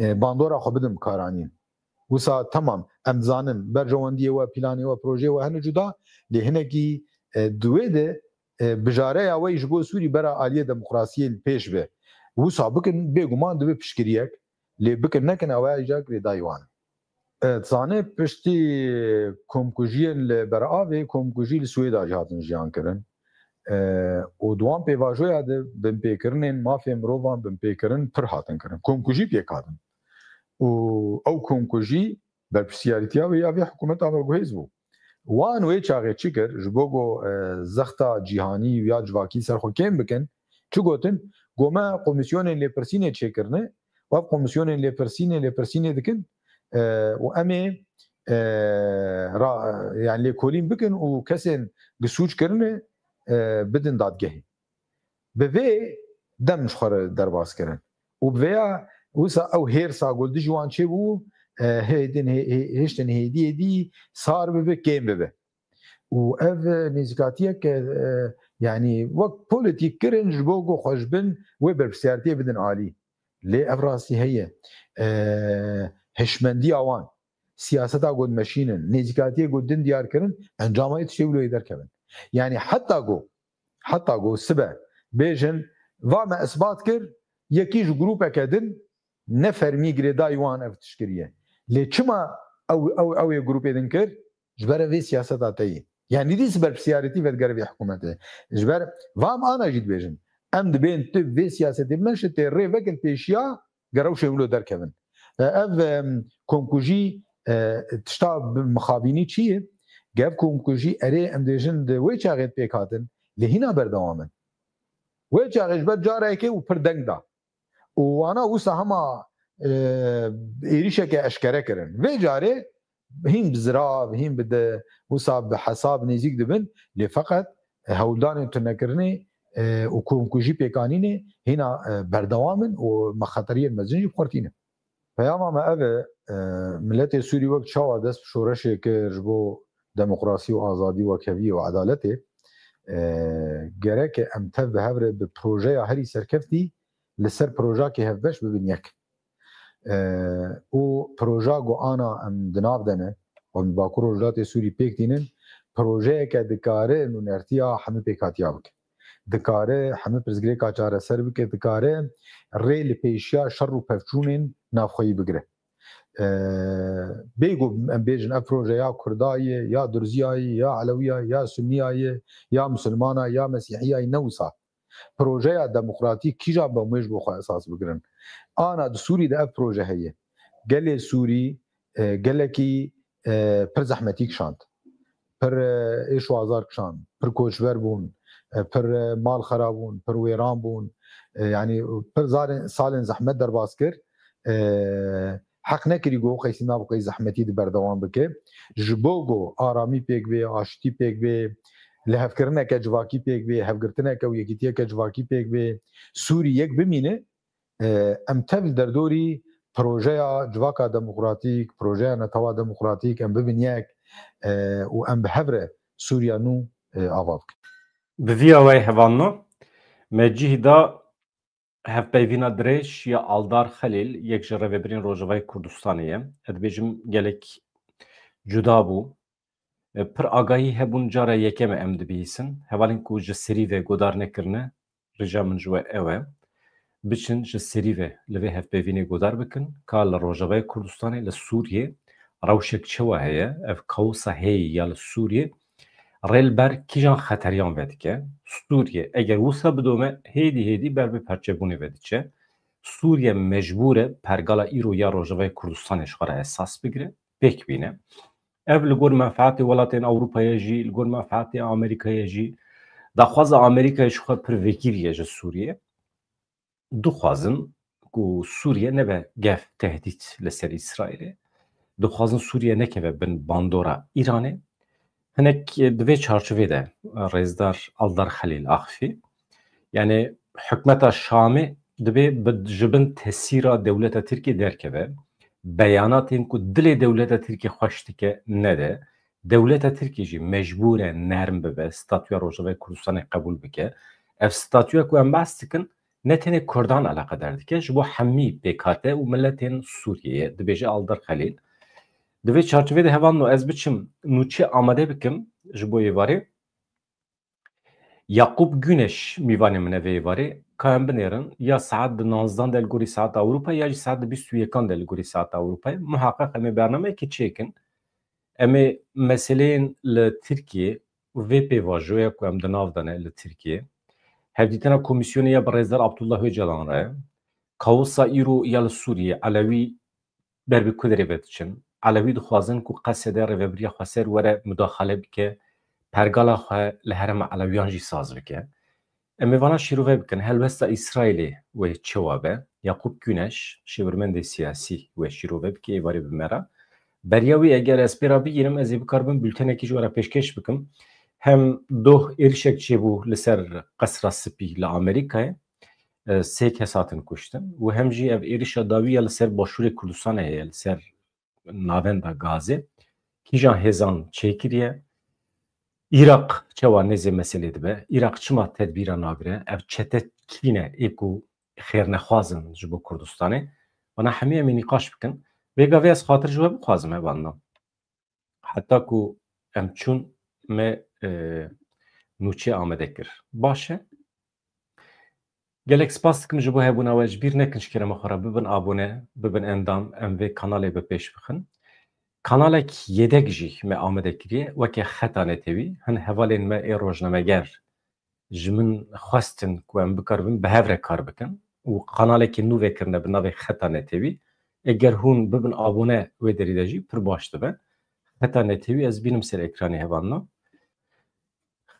e, bandora xwe bidin bi karanîn. Wisa temam, em dizanin, berjewendiyê we, planê we, projeyê we hene cuda, lê hinekî, e, di wê de, e, bijareya we ji bo Sûrî bera aliyê demokrasiyê li pêş be. Wisa bikin, bêguman dibe piştgiriyek, lê bikin nekin, ew ya îcar girêdayî wan e. E, dizane piştî komkujiyên li Beravê, komkujî li Swêda jî hatin jiyan kirin. E, û di wan pêvajoya de binpêkirinên mafê mirovan binpêkirin pir hatin kirin. Komkujî pêk hatin. Û ew komkujî berpirsiyarîtiya wê ya vê hikûmeta me guhêz bû. Wan wê çaxê çi kir? Ji bo ku, e, zexta cîhanî û ya civakî ser xwe kêm bikin, çi gotin? Got me komîsyonên lêpirsînê çêkirine, û ev komîsyonên lêpirsînê, lêpirsînê dikin, e, û em ê, e, ra-, yani lêkolîn bikin û kesên gi sûc kirine, e, bidin dadgehê. Bi vê dem ji xwe re derbas kirin. Û bi vêya wisa ew hêrsa ku li dijî wan çêbû, e, hêdin, hê-, hê-, hêştin hêdî hêdî sar bibe, kêm bibe. Û ev nêzîkatiyeke, e, yani wek polîtîk kirin ji bo ku xwe ji bin wê berpirsiyartiyê bidin alî. Lê ev rastî heye. E, hişmendiya wan, siyaseta ku dimeşînin, nêzîkatiyê ku din diyar kirin, encama wê tiştê wilo yê derkevin. Yani heta ku, heta ku sibe bêjin, va me isbat kir, yekî ji grûpeke din ne fermî girêdayî wan ev tişt kiriye. Lê çima ew, ew, ew ê grûpê din kir? Ji ber vê siyaseta te yî. Yani dîs berpirsiyarîtî vedigere vê hikûmetê. Ji ber va em ana jî dibêjin. Em dibên tu vê siyasetê bimeşe tê rê veke li pêşiya ge rewşê wilo derkevin. E, ev, em, komkujî, e, tişta bi mixabînî çi ye? Ge ev komkujî erê em dibêjin di wê çaxê pêk hatin, lê hîna berdewam in. Wê çaxê ji ber cara yekê û pir deng da. Û wana wisa hema, e, êrîşeke eşkere kirin. Vê carê hîn bi zirav, hîn bi de, wisa bi hesab nêzîk dibin, lê feqet hewldanên tunekirinê, e, û komkujî pêkanînê hîna, e, berdewam in û me xeteriyên mezin jî bi xwe re tînin. Peyama me ev e, e, miletê Sûrî wek çawa dest bi şoreşê kir ji bo demokrasî û azadî, wekheviyê û edaletê, e, gereke em tev bi hev re bi projeya herî serkeftî li ser projakê hevbeş bibin yek. E, û proja ku ana em di nav de ne, em li Bakur Rojhilatê Sûrî pêk tînin, projeyeke dikare nûnertiya hemû pêkhatiya bike. Dikare hemû pirsgirêka çareser bike, dikare rê li pêşiya şer û pevçûnên navxweyî bigire. E, bêgo em bêjin ev proje ya Kurda ye, ya Durziya ye, ya Elewiya ye, ya Sunniya ye, ya Misilmana, ya Mesîhiya ye, ne wisa. Projeya demokratîk kîjan be em wê ji bo xwe esas bigirin. Ana di Sûrî de ev proje heye. Gelê Sûrî, e, gelekî, e, pir zehmetî kişand. Pir, e, êş û azar kişand. Pir koçber bûn. E, pir, e, mal xera bûn. Pir wêran bûn. E, yani pir zarên, salên zehmet derbas kir. E, heq nekirî ku ew qeysî nav qey zehmetî di berdewam bike. Ji bo ku aramî pêk bê, aştî pêk bê, lihevkirineke civakî pêk bê, hevgirtineke û yekîtiyeke civakî pêk bê, Sûrî yek bimîne, e, em tev li derdorî projeya civaka demokratîk, projeya netewa demokratîk em bibin yek, e, û em bi hev re Sûriya nû, e, ava bikin. Bi vî awayî hevalno, me cih da hevpeyvîna dirêj ya Aldar Xelîl, yek ji rêvebirên Rojavayê Kurdistanê ye. Ez dibêjim gelek cuda bû. E, pir agahî hebûn, cara yekem e em dibihîsin. Hevalên ku ji serî ve guhdar nekirine, rica min ji we ew e. biçin ji serî ve li vê hevpeyvînê guhdar bikin ka li Rojavayê Kurdistanê, li Sûriyê rewşek çawa heye, ev kaosa heye ya li Sûriyê rê li ber kîjan xeteriyan vedike. Sûriye eger wisa bidome, hêdî hêdî ber bi perçebûnê ve diçe. Sûriye mecbûr e pergala îro ya Rojavayê Kurdistanê ji xwe re esas bigire, pêk bîne. Ev li gor menfaatê welatên Ewropayê jî, li gor menfaatê Amerîkayê jî, daxwaza Amerîkayê ji xwe pir vekirî ye ji Sûriyê. Dixwazin ku Sûriye nebe gef tehdît li ser Îsraîlê. Dixwazin Sûriye nekeve bin bandora Îranê. Hinek di vê çarçovê de rêzdar Aldar Xelîl axifî, yani hikûmeta Şamê dibê bi, ji bin tesîra dewleta Tirkiyê derkeve. Beyanatên ku dilê dewleta Tirkiyê xweş dike nede. Dewleta Tirkiyê jî mecbûr e nerm bibe, statûya Rojavayê Kurdistanê qebûl bike. Ev statûya ku em behs dikin, ne tenê Kurdan eleqedar dike, ji bo hemî pêkhate û miletên Sûriyeyê, dibêje Aldar Xelîl. Di vê çarçovê de hevalno ez biçim nûçe amade bikim ji bo êvarê. Yaqûp Güneş mîvanê min e vê êvarê. Ka em binêrin, ya saet di nozdan de li gorî saeta Ewropayê ya jî saet di bîst û yekan de li gorî saeta Ewropayê. Muheqeq em ê bernameyekê çêkin. Em ê meseleyên li Tirkiyê û vê pêvajoya ku em di nav de ne li Tirkiyê, hevdîtina komîsyonê ya bi rêzdar Abdullah Ocalan re, kaosa îro ya li Sûriyê, Elewî ber bi ku derê ve diçin? Elewî dixwazin ku Qesede rêvebiriya xweser were mudaxale bike, pergala xwe li herêma Elewiyan jî saz bike. Em ê vana şîrove bikin, helwesta Îsraîlê wê çawa be? Yaqûp Güneş, şêwirmendê siyasî, wê şîrove bike êvarê bi me re. Beriya wî eger ez pê re bigîrim, ez ê bikaribim bültenekî ji we re pêşkêş bikim. Hem doh êrişek çêbû li ser Qesra Spî li Amerîkayê, e, sê kes hatin kuştin û hem jî ev êrişa dawî ya li ser başûrê Kurdistanê heye, li ser navenda Gazê. Kîjan hêzan çêkiriye? Îraq çawa nêzê meselê dibe? Îraq çima tedbîra nagire? Ev çete kî ne ê ku xêrnexwaz in ji bo Kurdistanê? Vana hemî em ê nîqaş bikin. Vê gavê ez xatir ji we bixwazim, hevalno. Heta ku em çûn, me, e, nûçe amade kir. Baş e. Gelek spas dikim ji bo hebûna we. Ji bîr nekin ji kerema xwe re bibin abone, bibin endam, em vê kanalê bi pêş bixin. Kanalek yedek jî me amade kiriye, weke Xeta Netewî. Hin hevalên me ê rojnameger ji min xwestin ku em bikaribin bi hev re kar bikin û kanalekî nû vekirine bi navê Xeta Netewî. Eger hûn bibin abone wê derî de jî pir baş dibe. Xeta Netewî, ez bînim ser ekranê hevalno.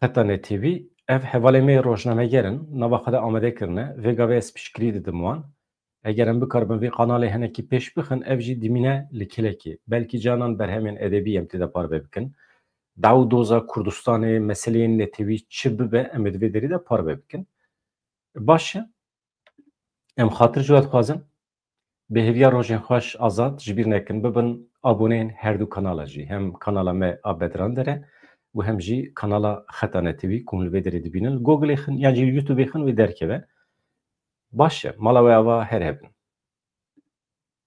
Xeta Netewî, ev hevalê me yê rojnameger in, nava xwe de amade kirine. Vê gavê ez piştgirî didim wan. Eger em bikaribin vê kanalê hinekî pêş bixin, ev jî dimîne li kilekê. Belkî canan berhemên edebî em tê de parve bikin. Daw doza Kurdistanê, meseleyên netewî çi bibe, em ê di vê derî de parve bikin. Baş e. Em xatir ji we dixwazin. Bi hêviya rojên xweş, Azad, ji bîr nekin, bibin aboneyên her du kanala jî. Hem kanala me a Bedran Dere û hem jî kanala Xeta Netewî, ku hûn li vê derê dibînin. Li Googleê xin, yan jî li YouTubeê xin wê derkeve. Baş e, mala we ava, her hebin.